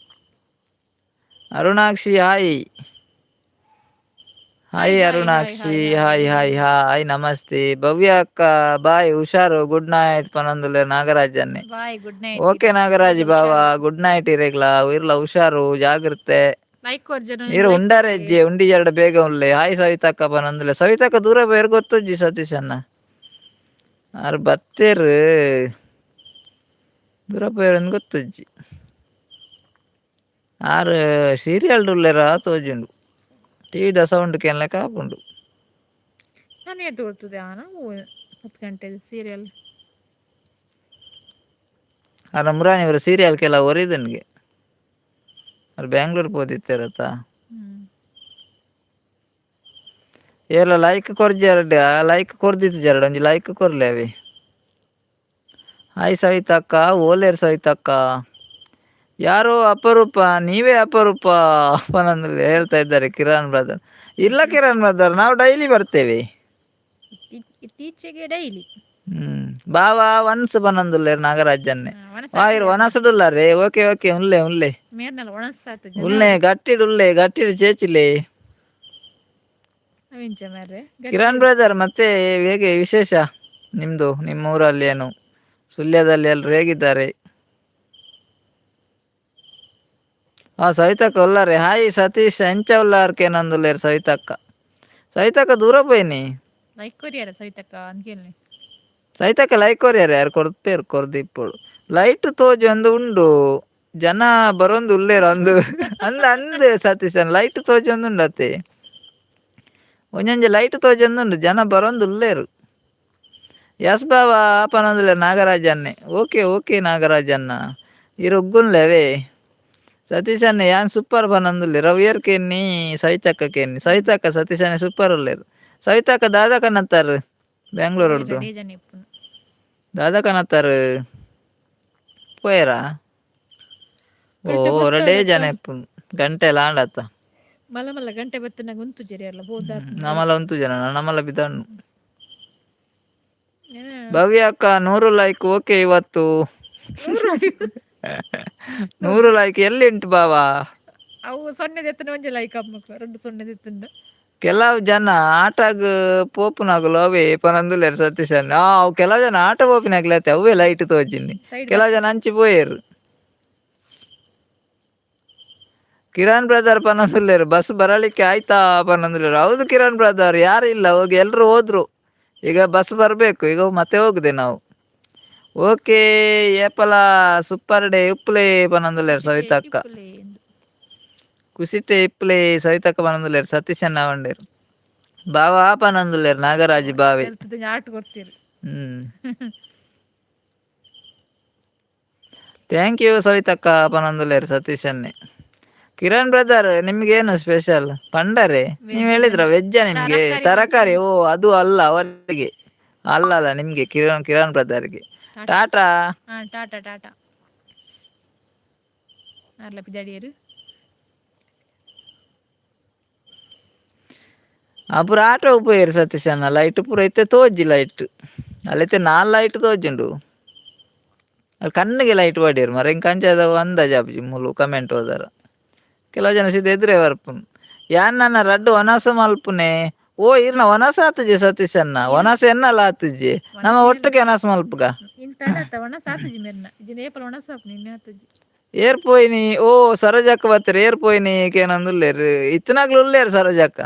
Speaker 2: Arunakshi, hi hi.
Speaker 1: Hi.
Speaker 2: Arunakshi, hi hi hi, ನಮಸ್ತೆ. ಭವ್ಯ ಅಕ್ಕ ಬಾಯ್, ಹುಷಾರು, ಗುಡ್ ನೈಟ್ ಪನೊಂದುಲ್ಲೆ ನಾಗರಾಜ್ ಅನ್ನೆ.
Speaker 1: Bye, good night.
Speaker 2: Okay Nagaraj ಬಾವ, ಗುಡ್ ನೈಟ್. ಇರೆಗ್ಲ ಇರ್ಲ, ಹುಷಾರು, ಜಾಗ್ರತೆ.
Speaker 1: ಲೈಕ್ ಕೊರ್ಜನ.
Speaker 2: ಇರು ಉಂಡಾರೆ ಹೆಜ್ಜೆ ಉಂಡಿ ಎರಡು ಬೇಗ ಉಲ್ಲೆ. ಹಾಯ್ ಸವಿತಕ್ಕ ಪನೊಂದುಲ್ಲೆ. ಸವಿತಕ್ಕ ದೂರ ಬೇರೆ ಗೊತ್ತುಜ್ಜಿ ಸತೀಶ್ ಅಣ್ಣ. ಆರ್ ಬತ್ತೇರು, ದೂರ ಪೋಯೆರ್ ಗೊತ್ತುಜ್ಜಿ. ಆರ್ ಸೀರಿಯಲ್ ಉಲ್ಲೆರ ತೋಜುಂಡು, ಟಿವಿದ ಸೌಂಡ್ ಕೇನ್ಲೆಕ ಆಪುಂಡು.
Speaker 1: ನನಗೆ ತೋರ್ತದೆ ಆನ 10 ಗಂಟೆ ಸೀರಿಯಲ್.
Speaker 2: ಆರ ಮುರಾನಿ ಇವರ ಸೀರಿಯಲ್ ಕೆಲ ಒರಿದನ್ಗೆ. ಅವ್ರು ಬ್ಯಾಂಗ್ಳೂರ್ ಪೋದಿತ್ತೇರತ್ತ. ಏರ್ಲ ಲೈಕ್ ಕೊರ್ಜೆರಡ್, ಲೈಕ್ ಕೊರ್ದಿತ್ತು ಜರಡ್, ಒಂಜಿ ಲೈಕ್ ಕೊರ್ಲೆ ಅವಿ. ಹಾಯ್ ಸವಿತಕ್ಕ, ಓಲೇರ್ ಸವಿತಕ್ಕ? ಯಾರೋ ಅಪರೂಪ, ನೀವೇ ಅಪರೂಪ ಪನಂದು ಹೇಳ್ತಾ ಇದ್ದಾರೆ ಕಿರಣ್ ಬ್ರದರ್. ಇಲ್ಲ ಕಿರಣ್ ಬ್ರದರ್, ನಾವು ಡೈಲಿ ಬರ್ತೇವೆ.
Speaker 1: ಇತ್ತೀಚೆಗೆ ಡೈಲಿ.
Speaker 2: ಬಾವಾ ಒನ್ಸ್ ಪನಂದುಲ್ಲೇರ್ ನಾಗರಾಜನ್ನೇ. ಆಯಿರ್ ಒನಸುಡುಲ್ಲಾರೆ. ಓಕೆ ಓಕೆ, ಉನ್ಲೆ ಉನ್ಲೆ.
Speaker 1: ಮೇರ್ನಲ್ ಒಣಸಾತು.
Speaker 2: ಉಲ್ಲೆ ಗಟ್ಟಿಡ್, ಉಲ್ಲೆ ಗಟ್ಟಿಡ್ ಚೇಚಿಲೆ.
Speaker 1: ಅವಿಂಚ ಮಾರ್ರೆ.
Speaker 2: ಕಿರಣ್ ಬ್ರದರ್, ಮತ್ತೆ ಹೇಗೆ ವಿಶೇಷ ನಿಮ್ದು? ನಿಮ್ಮ ಊರಲ್ಲಿ ಏನು, ಸುಳ್ಯದಲ್ಲಿ ಎಲ್ಲರೂ ಹೇಗಿದ್ದಾರೆ? ಆ ಸವಿತಕ್ಕ ಉಲ್ಲಾರೆ. ಹಾಯ್ ಸತೀಶ್, ಎಂಚ ಉಲ್ಲಾರ್ಕೇನಂದುಲ್ಲೇರು ಸವಿತಕ್ಕ. ಸವಿತಕ್ಕ ದೂರ ಪೋಯಿನಿ.
Speaker 1: ಲೈಕ್ ಕೊರಿಯಾರ ಸವಿತಕ್ಕ ಅಂತ ಕೇಳಿ.
Speaker 2: ಸವಿತಕ್ಕ ಲೈಕ್ ಕೊರಿಯಾರ? ಯಾರು ಕೊರ್ಪೇರು, ಕೊರ್ದಿಪ್ಪೊಡು. ಲೈಟ್ ತೋಜಿ ಒಂದು ಉಂಡು, ಜನ ಬರೊಂದು ಉಲ್ಲೇರು ಅಂದು ಅಂದ್ ಅಂದ್ ಸತೀಶನ್. ಲೈಟ್ ತೋಜಿ ಒಂದು ಉಂಡತ್ತೆ, ಒಂಜೊಂಜಿ ಲೈಟ್ ತೋಜೊಂದುಂಡು, ಜನ ಬರೊಂದು ಉಲ್ಲೇರು. ಎಸ್ ಬಾಬಾ ಆಪನಂದುಲ್ಲೆ ನಾಗರಾಜನ್ನೇ. ಓಕೆ ಓಕೆ ನಾಗರಾಜನ್ನ, ಇರು ಉಗ್ಗುನ್ಲೆವೇ. ಸತೀಶನ್ನೇ ಯಾನ್ ಸೂಪರ್ ಪನಂದುಲ್ಲೆ. ರವಿಯರ್ ಕೇನ್ನಿ, ಸವಿತಕ್ಕ ಕೇನ್ನಿ. ಸವಿತಕ್ಕ ಸತೀಶನ್ನೇ ಸೂಪರ್ ಉಲ್ಲೇರು. ಸವಿತಕ್ಕ ದಾದ ಕನತ್ತಾರು ಬೆಂಗಳೂರುಡ್ದು?
Speaker 1: ಜನ ಇಪ್ಪುನು.
Speaker 2: ದಾದ ಕನತ್ತಾರು ಪೋಯರಾ? ಓ.
Speaker 1: ಗಂಟೆ.
Speaker 2: ರಡೇ ಜನ ಇಪ್ಪುನು, ಗಂಟೆ ಲಾಂಡತ್ತ.
Speaker 1: ಮಲ್ಲ ಮಲ್ಲ ಗಂಟೆ ಬತ್ತನಾಗ ಉಂತು ಜರಿ ಅಲ್ಲ ಬೋದ.
Speaker 2: ನಮಲ ಉಂತು ಜನ, ನಮಲ ಬಿದಣ್ಣು. ಭವ್ಯ ಅಕ್ಕ 100 ಲೈಕ್. ಓಕೆ, ಇವತ್ತು 100 ಲೈಕ್. ಎಲ್ಲಿ ಉಂಟು ಬಾವಾ?
Speaker 1: ಅವು ಸೊನ್ನೆ ದೆತ್ತನ ಒಂಜಿ ಲೈಕ್ ಅಮ್ಮಕ್ಳು ಎರಡು ಸೊನ್ನೆ ದೆತ್ತಂಡ.
Speaker 2: ಕೆಲವು ಜನ ಆಟಗ್ ಪೋಪುನಗುಲು ಅವೇ ಪನಂದುಲ್ಲೇರು ಸತೀಶನ್. ಆ ಅವು ಕೆಲವು ಜನ ಆಟ ಪೋಪಿನಾಗ್ಲತ್ತೆ, ಅವೇ ಲೈಟ್ ತೋಜಿನಿ.
Speaker 1: ಸೈಡ್.
Speaker 2: ಕೆಲವು ಜನ ಅಂಚಿ ಪೋಯೇರು. ಕಿರಣ್ ಬ್ರದರ್ ಪನಂದುಲ್ಲೇರು, ಬಸ್ ಬರಲಿಕ್ಕೆ ಆಯ್ತಾ ಪನಂದುಲ್ಲೇರು. ಹೌದು ಕಿರಣ್ ಬ್ರದರ್, ಯಾರು ಇಲ್ಲ, ಹೋಗಿ ಎಲ್ಲರೂ ಹೋದ್ರು. ಈಗ ಬಸ್ ಬರಬೇಕು, ಈಗ ಮತ್ತೆ ಹೋಗುದೆ ನಾವು. ಓಕೆ, ಏಪಲ ಸೂಪರ್ ಡೇ ಉಪ್ಪುಲೆ ಪನಂದುಲ್ಲೇರು ಸವಿತಕ್ಕ. ಕುಸಿಟೆ ಇಪ್ಪುಲೆ ಸವಿತಕ್ಕ ಪನಂದುಲ್ಲೇರು. ಸತೀಶಣ್ಣ ಅವಂಡೇರು. ಬಾವ ಪನಂದುಲ್ಲೇರು ನಾಗರಾಜ್ ಬಾವೆ.
Speaker 1: ಆಟ ಕೊಡ್ತೀರಿ.
Speaker 2: Thank you ಸವಿತಕ್ಕ ಪನಂದುಲ್ಲೇರು ಸತೀಶನ್ನೇ. ಕಿರಣ್ ಬ್ರದರ್, ನಿಮ್ಗೇನು ಸ್ಪೆಷಲ್ ಪಂಡರೆ? ನೀವು ಹೇಳಿದ್ರ ವೆಜ್ಜ ನಿಮ್ಗೆ? ತರಕಾರಿ. ಓ, ಅದು ಅಲ್ಲ ಅವರಿಗೆ, ಅಲ್ಲ ಅಲ್ಲ, ನಿಮ್ಗೆ ಕಿರಣ್, ಕಿರಣ್ ಬ್ರದರ್ಗೆ. ಟಾಟಾ.
Speaker 1: ಹಾ, ಟಾಟಾ ಟಾಟಾ. ಅರ್ಲ ಪಿದಾಡಿಯರು.
Speaker 2: ಆ ಪೂರ ಆಟೋ ಪೋಯೆರ್ ಸತೀಶಣ್ಣ. ಲೈಟ್ ಪೂರ ಇತ್ತೆ ತೋಜಿ ಲೈಟ್ ಅಲ್ಲೈತೆ. ನಾಲ್ ಲೈಟ್ ತೋಜುಂಡು. ಅಲ್ಲಿ ಕಣ್ಣಿಗೆ ಲೈಟ್ ಪಾಡ್ಯೆರ್ ಮಾರ್ರೆ. ಎಂಕ್ ಅಂಚಾದ ಅಂದಾಜು ಆಪುಜಿ. ಮೂಲು ಕಮೆಂಟ್ ಓದಾರ ಕೆಲವು ಜನ ಸೀದಾ ಎದುರೇ ಬರ್ಪುನು. ಯಾನ್ ನನ ರಡ್ಡ್ ವನಸ ಮಲ್ಪುನೆ. ಓ, ಇರ್ನ ವನಸ ಆತುಜಿ ಸತೀಶಣ್ಣ? ವನಸ ಎನ್ನಲ ಆತುಜಿ. ನಮ್ಮ ಒಟ್ಟಿಗೆ ವನಸ ಮಲ್ಪುಗ.
Speaker 1: ಇಂತ ಒಣ ಸಾತುಜಿ ಮೆರ್ನ ಇದನ್ನ ಏಪಲ ಒಣ ಸಾಪು ನಿನ್ನೆ ಆತುಜಿ.
Speaker 2: ಏರ್ ಪೋಯಿನಿ? ಓ, ಸರೋಜಕ್ಕ ಬತ್ತೆರ್. ಏರ್ ಪೋಯಿನಿ ಕೇನೊಂದುಲ್ಲೆರ್. ಇತ್ತನಾಗ್ಲು ಉಲ್ಲೆರ್ ಸರೋಜಕ್ಕ.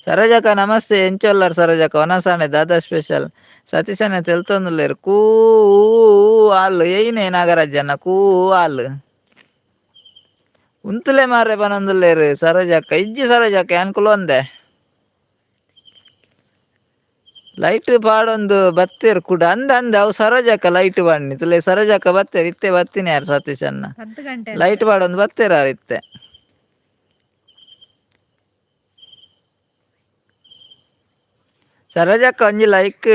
Speaker 2: ಸರೋಜಕ್ಕ ನಮಸ್ತೆ, ಎಂಚ ಉಲ್ಲರ್ ಸರೋಜಕ್ಕ? ವನಸಾಣೆ ದಾದಾ ಸ್ಪೆಷಲ್? ಸತೀಶಣ್ಣ ತೆಲ್ತೊಂದುಲ್ಲೆರ್. ಕೂ ಆಲ್ ಏಯ್ನೆ ನಾಗರಾಜಣ್ಣ, ಕೂ ಆಲ್ ಉಂತುಲೆ ಮಾರ್ರೆ ಪನೊಂದುಲ್ಲೆರ್ ಸರೋಜಕ್ಕ. ಇಜ್ಜಿ ಸರೋಜಕ್ಕ, ಯಾನ್ ಕುಲೊಂದೆ. ಲೈಟ್ ಪಾಡೊಂದು ಬತ್ತೆರ್ ಕುಡ. ಅಂದ ಅಂದ, ಅವು ಸರೋಜಕ್ಕ ಲೈಟ್ ಪಾಡ್ನಿ ತುಲೆ. ಸರೋಜಕ್ಕ ಬತ್ತೆರ್ ಇತ್ತೆ. ಬತ್ತಿನ ಯಾರು ಸತೀಶಣ್ಣ?
Speaker 1: 10 ಗಂಟೆ.
Speaker 2: ಲೈಟ್ ಪಾಡೊಂದು ಬತ್ತೆರ್ ಆರ್ ಇತ್ತೆ. ಸರೋಜಕ್ಕ ಒಂಜಿ ಲೈಕ್.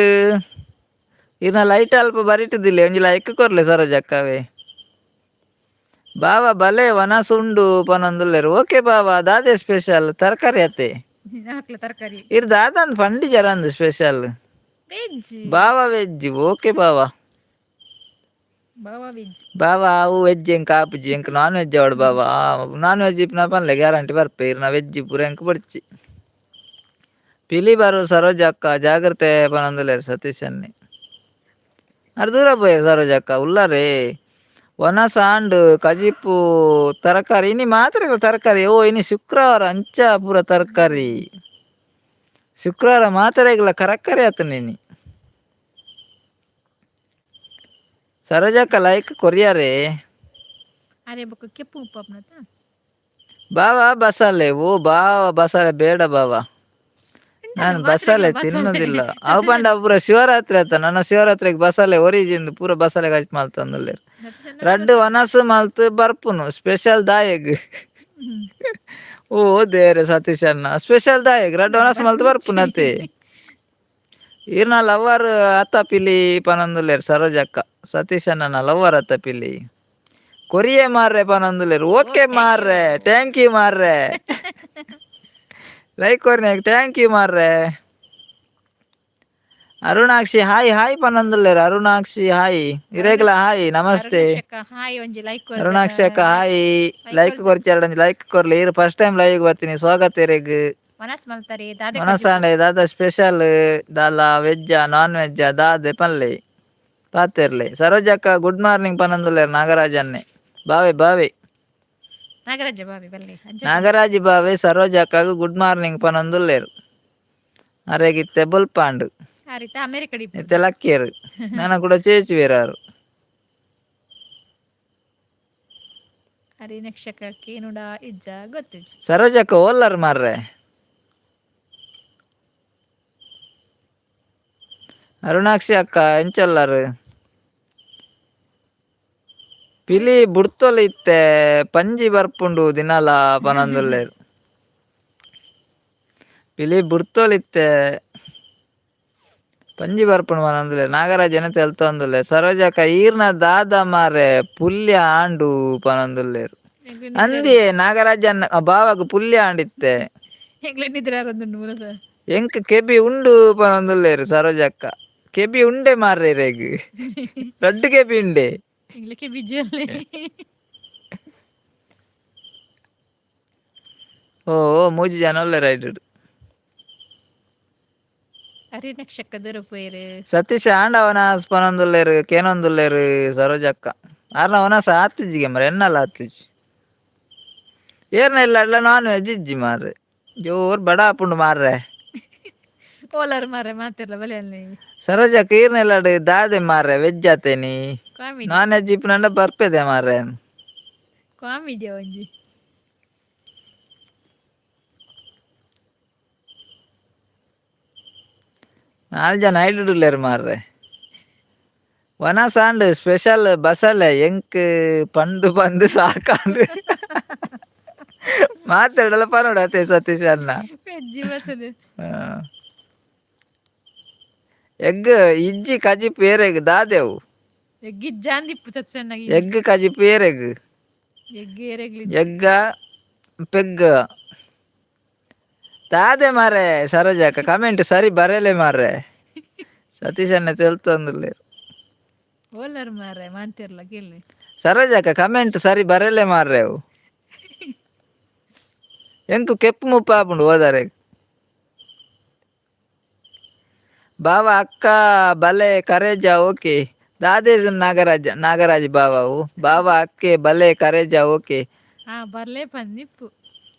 Speaker 2: ಇರ್ನ ಲೈಟ್ ಅಲ್ಪ ಬರಿಟುದಿಲ್ಲ, ಒಂಜಿ ಲೈಕ್ ಕೊರ್ಲೆ ಸರೋಜಕ್ಕವೇ. ಬಾವ ಬಲೆ ವನಸ್ ಉಂಡು ಪನೊಂದುಲ್ಲೆರ್. ಓಕೆ ಬಾವ, ದಾದೆ ಸ್ಪೆಷಲ್? ತರಕಾರಿ ಅತ್ತೆ?
Speaker 1: ಹಾಕ್ಲ ತರಕಾರಿ.
Speaker 2: ಇರ್ ದಾದಂದ್ ಪಂಡಿ ಜರಂದು ಸ್ಪೆಷಲ್.
Speaker 1: ವೆಜ್.
Speaker 2: ಬಾವ ವೆಜ್. ಓಕೆ ಬಾವ.
Speaker 1: ಬಾವ ವೆಜ್.
Speaker 2: ಬಾವ, ಅವು ವೆಜ್ ಎಂಕ್ ಆಪುಜಿ, ಎಂಕ್ ನಾನ್ ವೆಜ್ ಆವಡ್ ಬಾವ. ನಾನ್ ವೆಜ್ ಇಪ್ಪುನ ಪನ್ಲೆ, ಗ್ಯಾರಂಟಿ ಬರ್ಪೆ. ಇರ್ನ ವೆಜ್ ಪೂರ ಎಂಕ್ ಬೊಡ್ಚಿ. ಪಿಲಿ ಬರು ಸರೋಜಕ್ಕ, ಜಾಗ್ರತೆ ಪನೊಂದುಲ್ಲೆರ್ ಸತೀಶನ್ನೇ. ಅರ್ ದೂರ ಪೋಯೆರ್ ಸರೋಜಕ್ಕ? ಉಲ್ಲರೇ. ವನಸ್ ಆಂಡ್, ಕಜಿಪು ತರಕಾರಿ. ಇನಿ ಮಾತ್ರ ತರಕಾರಿ. ಓ, ಇನಿ ಶುಕ್ರವಾರ, ಅಂಚ ಪೂರ ತರಕಾರಿ. ಶುಕ್ರವಾರ ಮಾತೆರೆಗ್ಲ ಕರಕರಿ ಆತುಂಡು ಇನಿ. ಸರೋಜಕ್ಕ ಲೈಕ್ ಕೊರಿಯರೇ.
Speaker 1: ಅರೆ ಬೊಕ್ಕ ಕೆಪ್ಪು ಉಪ್ಪು.
Speaker 2: ಬಾವ ಬಸಾಲೆ. ಓ ಬಾವ, ಬಸಾಲೆ ಬೇಡ ಬಾವ, ನಾನು ಬಸಾಲೆ ತಿನ್ನುದಿಲ್ಲ. ಅವು ಪಂಡ ಪೂರ ಶಿವರಾತ್ರಿ ಆತ, ನನ್ನ ಶಿವರಾತ್ರಿಗೆ ಬಸಾಲೆ ಒರಿಜಿಂದು ಪೂರ ಬಸಾಲೆ ಕಚ್ ಮಲ್ತೊಂದುಲ್ಲೆರ್. ರಡ್ಡ್ ವನಸ್ ಮಲ್ತ್ ಬರ್ಪುನು, ಸ್ಪೆಷಲ್ ದಾಯೆಗ್? ಓ ದೇರೆ ಸತೀಶ್ ಅಣ್ಣ ಸ್ಪೆಷಲ್ ದಾಯಕ್ ರಡ್ಡ್ ವನಸ್ ಮಲ್ತ್ ಬರ್ಪುನತೆ. ಈರ್ನ ಲವರ್ ಅತ್ತ ಪಿಲಿ ಪನೊಂದುಲ್ಲೆರ್ ಸರೋಜಕ್ಕ. ಸತೀಶ್ ಅಣ್ಣನ ಲವರ್ ಅತ್ತ ಪಿಲಿ. ಕೊರಿಯೆ ಮಾರ್ರೆ ಪನೊಂದುಲ್ಲೆರ್. ಓಕೆ ಮಾರ್ರೆ, thank you ಮಾರ್ರೆ. ಲೈಕ್ ಕೊರ್ನೆ thank you ಮಾರ್ರೆ. ಅರುಣಾಕ್ಷಿ ಹಾಯ್ ಹಾಯ್ ಪನೊಂದುಲ್ಲೆರ್. ಅರುಣಾಕ್ಷಿ ಹಾಯ್, ಇರೆಗ್ಲ ಹಾಯ್, ನಮಸ್ತೆ.
Speaker 1: ಹಾಯ್, ಒಂಜಿ ಲೈಕ್.
Speaker 2: ಅರುಣಾಕ್ಷಿ ಅಕ್ಕ ಹಾಯ್. ಲೈಕ್ ಕೊರ್ಚಾರ, ಒಂಜಿ ಲೈಕ್ ಕೊರ್ಲಿ. ಈರ್ first time live ಬರ್ತೀನಿ, ಸ್ವಾಗತ ಇರೆಗ್.
Speaker 1: ಮನಸ್ ಮಲ್ತಾರೆ ದಾದೆ?
Speaker 2: ಮನಸಾಂಡೆ ದಾದ ಸ್ಪೆಷಲ್? ದಾಲ ವೆಜ್ಜಾ ನಾನ್ ವೆಜ್ಜಾ ದಾದೆ ಪನ್ಲೆ, ಪಾತೆರ್ಲೆ. ಸರೋಜಕ್ಕ ಗುಡ್ ಮಾರ್ನಿಂಗ್ ಪನೊಂದುಲ್ಲೆರ್. ನಾಗರಾಜನ್ನೆ ಬಾವೆ ಬಾವೆ.
Speaker 1: ನಾಗರಾಜ ಬಾವಿ ಬಲ್ಲೆ.
Speaker 2: ನಾಗರಾಜ್ ಬಾವೆ ಸರೋಜಕ್ಕಗ್ ಗುಡ್ ಮಾರ್ನಿಂಗ್ ಪನೊಂದುಲ್ಲೆರ್. ಅರೆಗಿತ್ತೆ ಬೊಲ್ಪಾಂಡು.
Speaker 1: ಆರಿತ ಅಮೇರಿಕ.
Speaker 2: ಇತ್ತೆ ಲಕ್ಕಿಯರು ನನ ಕೂಡ ಚೇಚುವೆರಾರು.
Speaker 1: ಅರಿ ನಕ್ಷಕ ಕೇನುಡ ಇಜ್ಜ ಗೊತ್ತಿಜ್ಜಿ.
Speaker 2: ಸರೋಜಕ್ಕ ಓಲ್ಲರ್ ಮಾರ್ರೆ? ಅರುಣಾಕ್ಷಿ ಅಕ್ಕ ಎಂಚೊಲ್ಲರು? ಪಿಲಿ ಬುಡ್ತೊಲು ಇತ್ತೆ, ಪಂಜಿ ಬರ್ಪುಂಡು ದಿನಲ ಪನೊಂದುಲ್ಲೆರ್. ಪಿಲಿ ಬುಡ್ತೊಲು ಇತ್ತೆ, ಪಂಜಿ ಬರ್ಪುಂಡು ಪನೊಂದುಲ್ಲೆರ್. ನಾಗರಾಜನ ತೆಲ್ತೊಂದುಲ್ಲೆ. ಸರೋಜಕ್ಕ ಈರ್ನ ದಾದ ಮಾರ್ರೆ, ಪುಲ್ಯ ಆಂಡು ಪನೊಂದುಲ್ಲೆರ್. ಅಂದಿಯೇ ನಾಗರಾಜನ್ ಬಾವಗ್ ಪುಲ್ಯ ಆಂಡಿತ್ತೆ.
Speaker 1: ಎಂಗ್ಲೆ ನಿದ್ರೆ ಆರೊಂದುಂಡು ಮುಲಸ.
Speaker 2: ಎಂಕ್ ಕೆಬಿ ಉಂಡು ಪನೊಂದುಲ್ಲೆರ್ ಸರೋಜಕ್ಕ. ಕೆಬಿ ಉಂಡೆ ಮಾರ್ರೆ, ಇರೆಗ್ ರಡ್ಡ್ ಕೆಬಿ ಉಂಡೆ.
Speaker 1: ಎಂಗ್ಲೆ ಬಿಜುವಲ್ಲಿ.
Speaker 2: ಓ ಓ, ಮೂಜಿ ಜನ ಉಲ್ಲೆರ್ ರೈಟ್.
Speaker 1: ಅರಿ ನಕ್ಷಕ ದೊರಪುವೆರ್.
Speaker 2: ಸತೀಶ್ ಆಂಡ ವನಸ್ ಪನೊಂದುಲ್ಲೆರ್, ಕೇನೊಂದುಲ್ಲೆರ್ ಸರೋಜಕ್ಕ. ಆರ್ನ ವನಸ್ ಆತಿಜ್ಜಿಗೆ ಮಾರ್ರೆ, ಎನ್ನಲ ಆತಿಜ್ಜಿ. ಏರ್ನ ಇಲ್ಲ ನಾನ್ ವೆಜ್ ಇಜ್ಜಿ ಮಾರ್ರೆ, ಜೋರ್ ಬಡ ಆಪುಂಡು ಮಾರ್ರೆ.
Speaker 1: ಓಲಾರ್ ಮಾರ್ರೆ, ಮಾತೆರ್ಲ ಬಲೆ ಅಲ್ಲಿ.
Speaker 2: ಸರೋಜಕ್ಕ ಈರ್ನ ಇಲ್ಲಡ್ ದಾದೆ ಮಾರ್ರೆ, ವೆಜ್ ಆತೇನಿ?
Speaker 1: Comedy.
Speaker 2: Non veg ಇಪ್ಪುನಂಡ ಬರ್ಪೆದೆ ಮಾರ್ರೆ.
Speaker 1: ಕಾಮಿಡಿ ಒಂಜಿ.
Speaker 2: ನಾಲ್ ಜನ ಐಡುಲ್ಲೆರ್ ಮಾರ್ರೆ. ವನಸ್ ಆಂಡ್, ಸ್ಪೆಷಲ್ ಬಸಲೆ ಎಂಕ್ ಪಂದು ಪಂದು ಸಾಕಾಂಡ್. ಮಾತೆರ್ಡಲ ಪನೊಡು ಅತೆ ಸತೀಶ್ ಅಣ್ಣ.
Speaker 1: ವೆಜ್ ಬಸಲೆ.
Speaker 2: ಎಗ್ ಇಜ್ಜಿ ಕಜಿಪ್ ಏರೆಗ್ ದಾದೆವು?
Speaker 1: ಎಗ್ ಇಜ್ಜಾಂದಿಪ್ಪು ಸತ್ಸನ್ನಾಗಿ.
Speaker 2: ಎಗ್ ಕಜಿಪ್ ಏರೆಗ್?
Speaker 1: ಎಗ್ ಏರೆಗ್ಲಿ?
Speaker 2: ಎಗ್ಗ ಪೆಗ್ ದಾದೆ ಮಾರ್ರೆ? ಸರೋಜಕ್ಕ ಕಮೆಂಟ್ ಸರಿ ಬರೆಲೆ ಮಾರ್ರೆ. ಸತೀಶ್ ಅಣ್ಣ ತೆಲ್ತೊಂದುಲ್ಲೆರ್.
Speaker 1: ಓಲಾರ್ ಮಾರ್ರೆ, ಮಾಂತಿರ್ಲ ಕೇಳಿ.
Speaker 2: ಸರೋಜಕ್ಕ ಕಮೆಂಟ್ ಸರಿ ಬರೆಲೆ ಮಾರ್ರೆ. ಅವು ಎಂಕ್ ಕೆಪ್ಪು ಮುಪ್ಪ ಆಪುಂಡು ಓದರೆ. ಬಾವ ಅಕ್ಕ ಬಲೆ ಕರೇಜ ಓಕೆ. ದಾದೇಶ್ ನಾಗರಾಜ, ನಾಗರಾಜ್ ಬಾವವು ಬಾವ ಅಕ್ಕೆ ಬಲೆ ಕರೇಜ ಓಕೆ.
Speaker 1: ಹಾ, ಬರ್ಲೆ ಪಂದಿಪ್ಪು.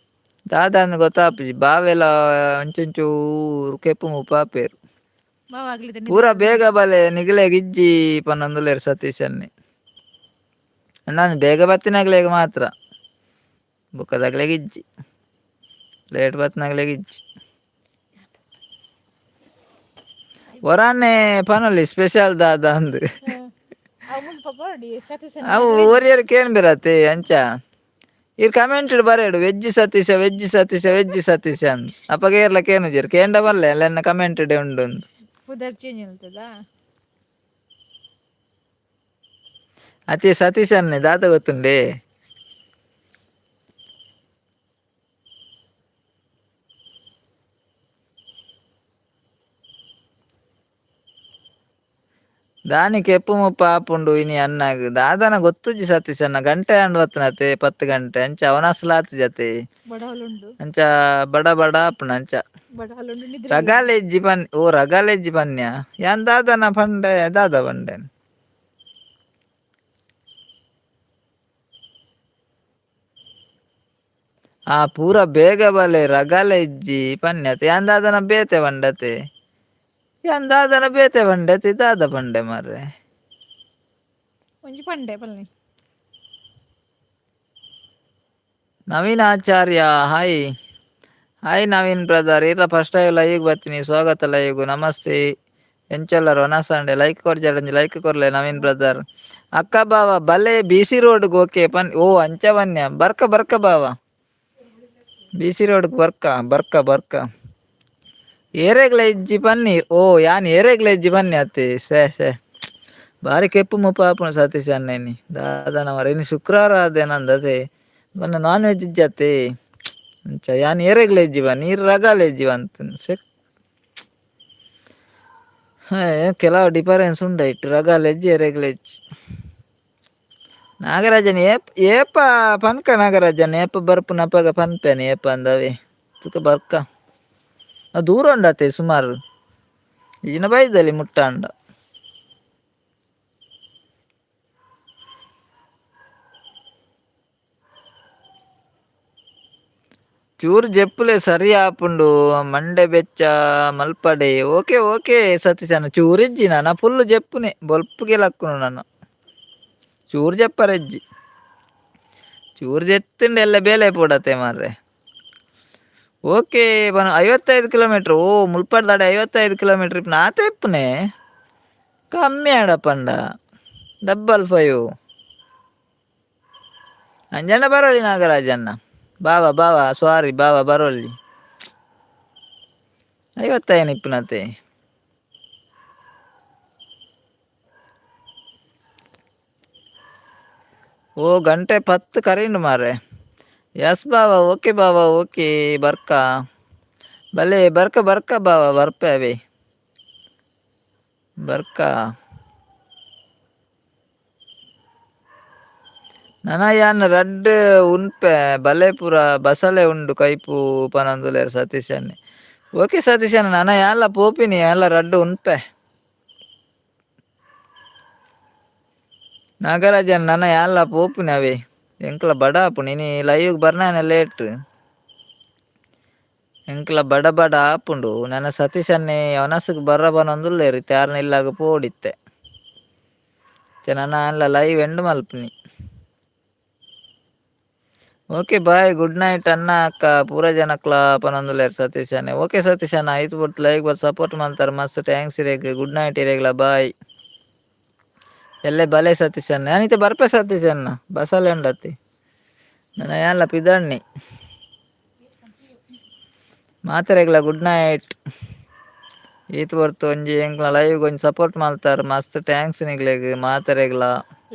Speaker 2: ದಾದಾಂದ್ ಗೊತ್ತಾಪುಜಿ. ಬಾವೆಲ ಒಂಚೊಂಚೂರು ಕೆಪ್ಪು ಮುಪ್ಪ ಆಪೇರು.
Speaker 1: ಬಾವಾಗ್ಲಿದ.
Speaker 2: ಪೂರ ಬೇಗ ಬಲೆ ನಿಗಲೆಗ್ ಇಜ್ಜಿ ಪನ್ನೊಂದುಲ್ಲೆರ್ ಸತೀಶ್ ಅನ್ನೆ. ನಾನು ಬೇಗ ಬತ್ತಿನಗ್ಲೆಗ್ ಮಾತ್ರ, ಬೊಕ್ಕದಗ್ಲೆಗ್ ಇಜ್ಜಿ. ಲೇಟ್ ಬತ್ತಿನಗ್ಲೆಗ್ ಇಜ್ಜಿ. ಒರಾನೆ ಪನೊಲಿ ಸ್ಪೆಷಲ್ ದಾದ ಅಂದ್. ಅವು ಒರಿಯರ್ ಕೇನ್ ಬಿರತೆ ಅಂಚ. ಈರ್ ಕಮೆಂಟ್ ಬರೇಡು veg Satisha, veg Satisha, veg Satisha ಅಂದ್. ಅಪಗ ಏರ್ಲ ಕೇನುಜೆರ್. ಕೇಂಡ ಬಲ್ಲೆ ಅಲ್ಲೆನ್ನ ಕಮೆಂಟ್ ಉಂಡು.
Speaker 1: ಪುದರ್ ಚೇಂಜ್ ಅಲ್ತದ.
Speaker 2: ಅತಿ ಸತೀಶ್ ಅನ್ನೆ ದಾದ ಗೊತ್ತುಂಡೆ? ದಾನಿ ಕೆಪ್ಪು ಮುಪ್ಪ ಆಪುಂಡು ಇನಿ ಅನ್ನಾಗ್ ದಾದನ ಗೊತ್ತುಜ್ಜಿ ಸತೀಶ್ ಅಣ್ಣ. ಗಂಟೆ ಆಂಡ್ ಬತ್ತನತೆ, 10 ಗಂಟೆ ಅಂಚ ಅವನಸ್ಲ ಆತಿಜತೆ.
Speaker 1: ಬಡವಲುಂಡು.
Speaker 2: ಅಂಚ ಬಡ ಬಡ ಆಪುಂಡು ಅಂಚ.
Speaker 1: ಬಡವಲುಂಡು ನಿದ್ರೆ.
Speaker 2: ರಗಾಲೆ ಇಜ್ಜಿ ಪನ್. ಓ ರಗಾಲೆ ಇಜ್ಜಿ ಪನ್ಯ. ಯಾನ್ ದಾದನ ಪಂಡೆ? ದಾದ ಪಂಡೆ? ಆ ಪೂರ ಬೇಗ ಬಲೆ ರಗಾಲೆ ಇಜ್ಜಿ ಪನ್ಯತೆ. ಯಾನ್ ದಾದನ ಬೇತೆ ಪಂಡತೆ? ಯಾನ್ ದಾದನ ಬೇತೆ ಪಂಡತೆ? ದಾದ ಪಂಡೆ ಮಾರ್ರೆ?
Speaker 1: ಒಂಜಿ ಪಂಡೆ ಪಲ್ಲೆ.
Speaker 2: ನವೀನ್ ಆಚಾರ್ಯ hi hi Naveen brother. ಇಲ್ಲ first time live ಬರ್ತೀನಿ, ಸ್ವಾಗತ ಲೈವ್. ನಮಸ್ತೆ. ಎಂಚೊಲ್ಲರ್? ವನಸಂಡೆ ಲೈಕ್ ಕೊರ್ಜಾಡಂಜಿ ಲೈಕ್ ಕೊರ್ಲೆ ನವೀನ್ ಬ್ರದರ್. ಅಕ್ಕ ಬಾವ ಬಲೆ B C road okay ಪನ್. ಓ ಅಂಚ ಬನ್ಯ. ಬರ್ಕ ಬರ್ಕ ಬಾವ. ಬಿ ಸಿ ರೋಡ್ ಬರ್ಕ ಬರ್ಕ ಬರ್ಕ. ಏರೆಗ್ಲ ಇಜ್ಜಿ ಪನ್ನಿ. ಓ ಯಾನ್ ಏರೆಗ್ಲ ಇಜ್ಜಿ ಬನ್ನಿ ಅತ್ತೆ. ಸೇ ಸೇ ಬಾರಿ ಕೆಪ್ಪು ಮುಪ್ಪ ಆಪುಂಡು ಸತೀಶ್ ಅಣ್ಣನಿ ದಾದನ ಮಾರ್ರೆ. ಇನಿ ಶುಕ್ರವಾರ ಆದೇನಂದತೆ ಬನ್ನ ನಾನ್ ವೆಜ್ ಇಜ್ಜಿ ಅತ್ತೆ. ಅಂಚ ಯಾನ್ ಏರೆಗ್ಲ ಇಜ್ಜಿ ಬನ್ನಿ, ಈರ್ ರಗಾಲ ಇಜ್ಜಿ ಬಂತು ಸೆ. ಕೆಲವು ಡಿಫರೆನ್ಸ್ ಉಂಡು ಐಟ್, ರಗಾಲ ಇಜ್ಜಿ ಏರೆಗ್ಲ ಇಜ್ಜಿ. ನಾಗರಾಜನ್ ಏಪ್ ಏಪ ಪನ್ಕ ನಾಗರಾಜನ್ ಏಪ ಬರ್ಪುನ ಅಪಗ ಪನ್ಪೇನೆ ಏಪ ಅಂದವೇ ತುಕ ಬರ್ಕ. ದೂರ ಉಂಡತೆ ಸುಮಾರು ಈಜಿನ ಬೈದಲ್ಲಿ ಮುಟ್ಟಾಂಡ. ಚೂರು ಜೆಪ್ಪುಲೆ ಸರಿ ಆಪುಂಡು ಮಂಡೆ ಬೆಚ್ಚ ಮಲ್ಪಡೆ. ಓಕೆ ಓಕೆ ಸತೀಶಣ್ಣ, ಚೂರು ಇಜ್ಜಿ ನಾನ ಫುಲ್ ಜೆಪ್ಪುನೆ ಬೊಲ್ಪುಗೆ ಲಕ್ಕುನು ನಾನು. ಚೂರು ಜೆಪ್ಪರೆಜ್ಜಿ, ಚೂರು ಜೆತ್ತುಂಡ ಎಲ್ಲ ಬೇಲೆ ಪೋಡತೆ ಮಾರ್ರೆ. ಓಕೆ ಬನ 55 ಕಿಲೋಮೀಟ್ರ್. ಓ ಮುಲ್ಪಡ್ದಾಡೆ 55 ಕಿಲೋಮೀಟ್ರ್ ಇಪ್ಪುನ ಆತೆ ಇಪ್ಪುನೆ ಕಮ್ಮಿ ಆಡ ಪಂಡ 55. ಅಂಜಣ್ಣ ಬರೋಲಿ ನಾಗರಾಜಣ್ಣ. ಬಾವ ಬಾವ ಸಾರಿ ಬಾವ ಬರೋಲಿ. 55 ಇಪ್ಪುನತೆ. ಓ ಗಂಟೆ 10 ಕರೀಂಡು ಮಾರ್ರೆ. ಎಸ್ ಬಾವ, ಓಕೆ ಬಾವ, ಓಕೆ ಬರ್ಕ ಬಲೆ ಬರ್ಕ ಬರ್ಕ ಬಾವ ಬರ್ಪೆ ಅವೇ ಬರ್ಕ. ನನ ಯಾನ್ ರಡ್ಡ್ ಉನ್ಪೆ ಬಲೆ ಪೂರ ಬಸಲೆ ಉಂಡು ಕೈಪು ಪನೊಂದುಲ್ಲೆರ್ ಸತೀಶ್ ಅಣ್ಣೆ. ಓಕೆ ಸತೀಶ್ ಅಣ್ಣ, ನನ ಯಾನ್ಲ ಪೋಪಿನಿ, ಯಾನ್ಲ ರಡ್ಡ್ ಉನ್ಪೆ. ನಾಗರಾಜನ್ ನನ ಯಾನ್ಲ ಪೋಪಿನಿ ಅವೇ ಎಂಕ್ಲ ಬಡ ಆಪುಂಡು ಇನಿ ಲೈವ್ ಬರ್ನಾನೆ ಲೇಟ್. ಎಂಕ್ಲ ಬಡ ಬಡ ಆಪುಂಡು. ನನ ಸತೀಶ್ ಅಣ್ಣೆ ವನಸುಗ್ ಬರ್ರ ಪನೊಂದುಲ್ಲೆರ್ ಇತ್ತೆ ಆರ್ನ ಇಲ್ಲಗ್ ಪೋಡಿತ್ತೆ. ನನ ಯಾನ್ಲ ಲೈವ್ ಎಂಡ್ ಮಲ್ಪುನಿ. ಓಕೆ ಬಾಯ್, ಗುಡ್ ನೈಟ್ ಅಣ್ಣ ಅಕ್ಕ ಪೂರ ಜನಕ್ಲ ಪನೊಂದುಲ್ಲೆರ್ ಸತೀಶ್ ಅಣ್ಣೆ. ಓಕೆ ಸತೀಶ್ ಅಣ್ಣ, ಐತ್ ಬೊರ್ತು ಲೈಕ್ ಬತ್ ಸಪೋರ್ಟ್ ಮಲ್ತಾರ್ ಮಸ್ತ್ thanks ಇರೆಗ್. ಗುಡ್ ನೈಟ್ ಇರೆಗ್ಲ, ಬಾಯ್. ಎಲ್ಲೆ ಬಲೆ ಸತೀಶ್ ಅಣ್ಣ, ಯಾನಿತ್ತೆ ಬರ್ಪೆ ಸತೀಶ್ ಅಣ್ಣ, ಬಸಲೆ ಉಂಡತಿ. ನನ ಯಾನ್ಲ ಪಿದಣ್ಣಿ. ಮಾತೆರೆಗ್ಲ ಗುಡ್ ನೈಟ್. ಈತ್ ಪೊರ್ತು ಒಂಜಿ ಎಂಕ್ಲ ಲೈವ್ ಒಂಜಿ ಸಪೋರ್ಟ್ ಮಲ್ತಾರ್ ಮಸ್ತ್ thanks ನಿಕ್ಲೆಗ್ ಮಾತೆರೆಗ್ಲ.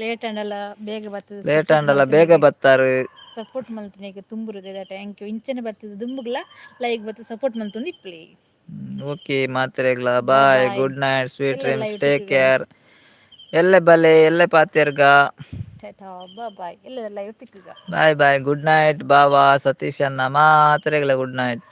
Speaker 1: ಲೇಟ್ ಆಂಡಲ ಬೇಗ ಬರ್ತದೆ.
Speaker 2: ಲೇಟ್ ಆಂಡಲ ಬೇಗ ಬತ್ತಾರು.
Speaker 1: ಸಪೋರ್ಟ್ ಮಲ್ತಿನೆಗ್ ತುಂಬುರುದ thank you. ಇಂಚನೆ ಬರ್ತದೆ ದುಂಬುಗ್ಲ ಲೈಕ್ ಬತ್ತು ಸಪೋರ್ಟ್ ಮಲ್ತೊಂದು ಇಪ್ಪುಲೆ.
Speaker 2: ಓಕೆ ಮಾತೆರೆಗ್ಲ bye, good night, sweet dreams, take care. ಎಲ್ಲೆ ಬಲೆ ಎಲ್ಲೆ ಪಾತೆರ್ಗ.
Speaker 1: ಬಾಯ್, ಎಲ್ಲ ಲೈವ್ ತಿಕ್ಕುಗ.
Speaker 2: ಬಾಯ್ ಬಾಯ್, ಗುಡ್ ನೈಟ್ ಬಾವಾ ಸತೀಶ್ ಅಣ್ಣ, ಮಾತೆರೆಗ್ಲ ಗುಡ್ ನೈಟ್.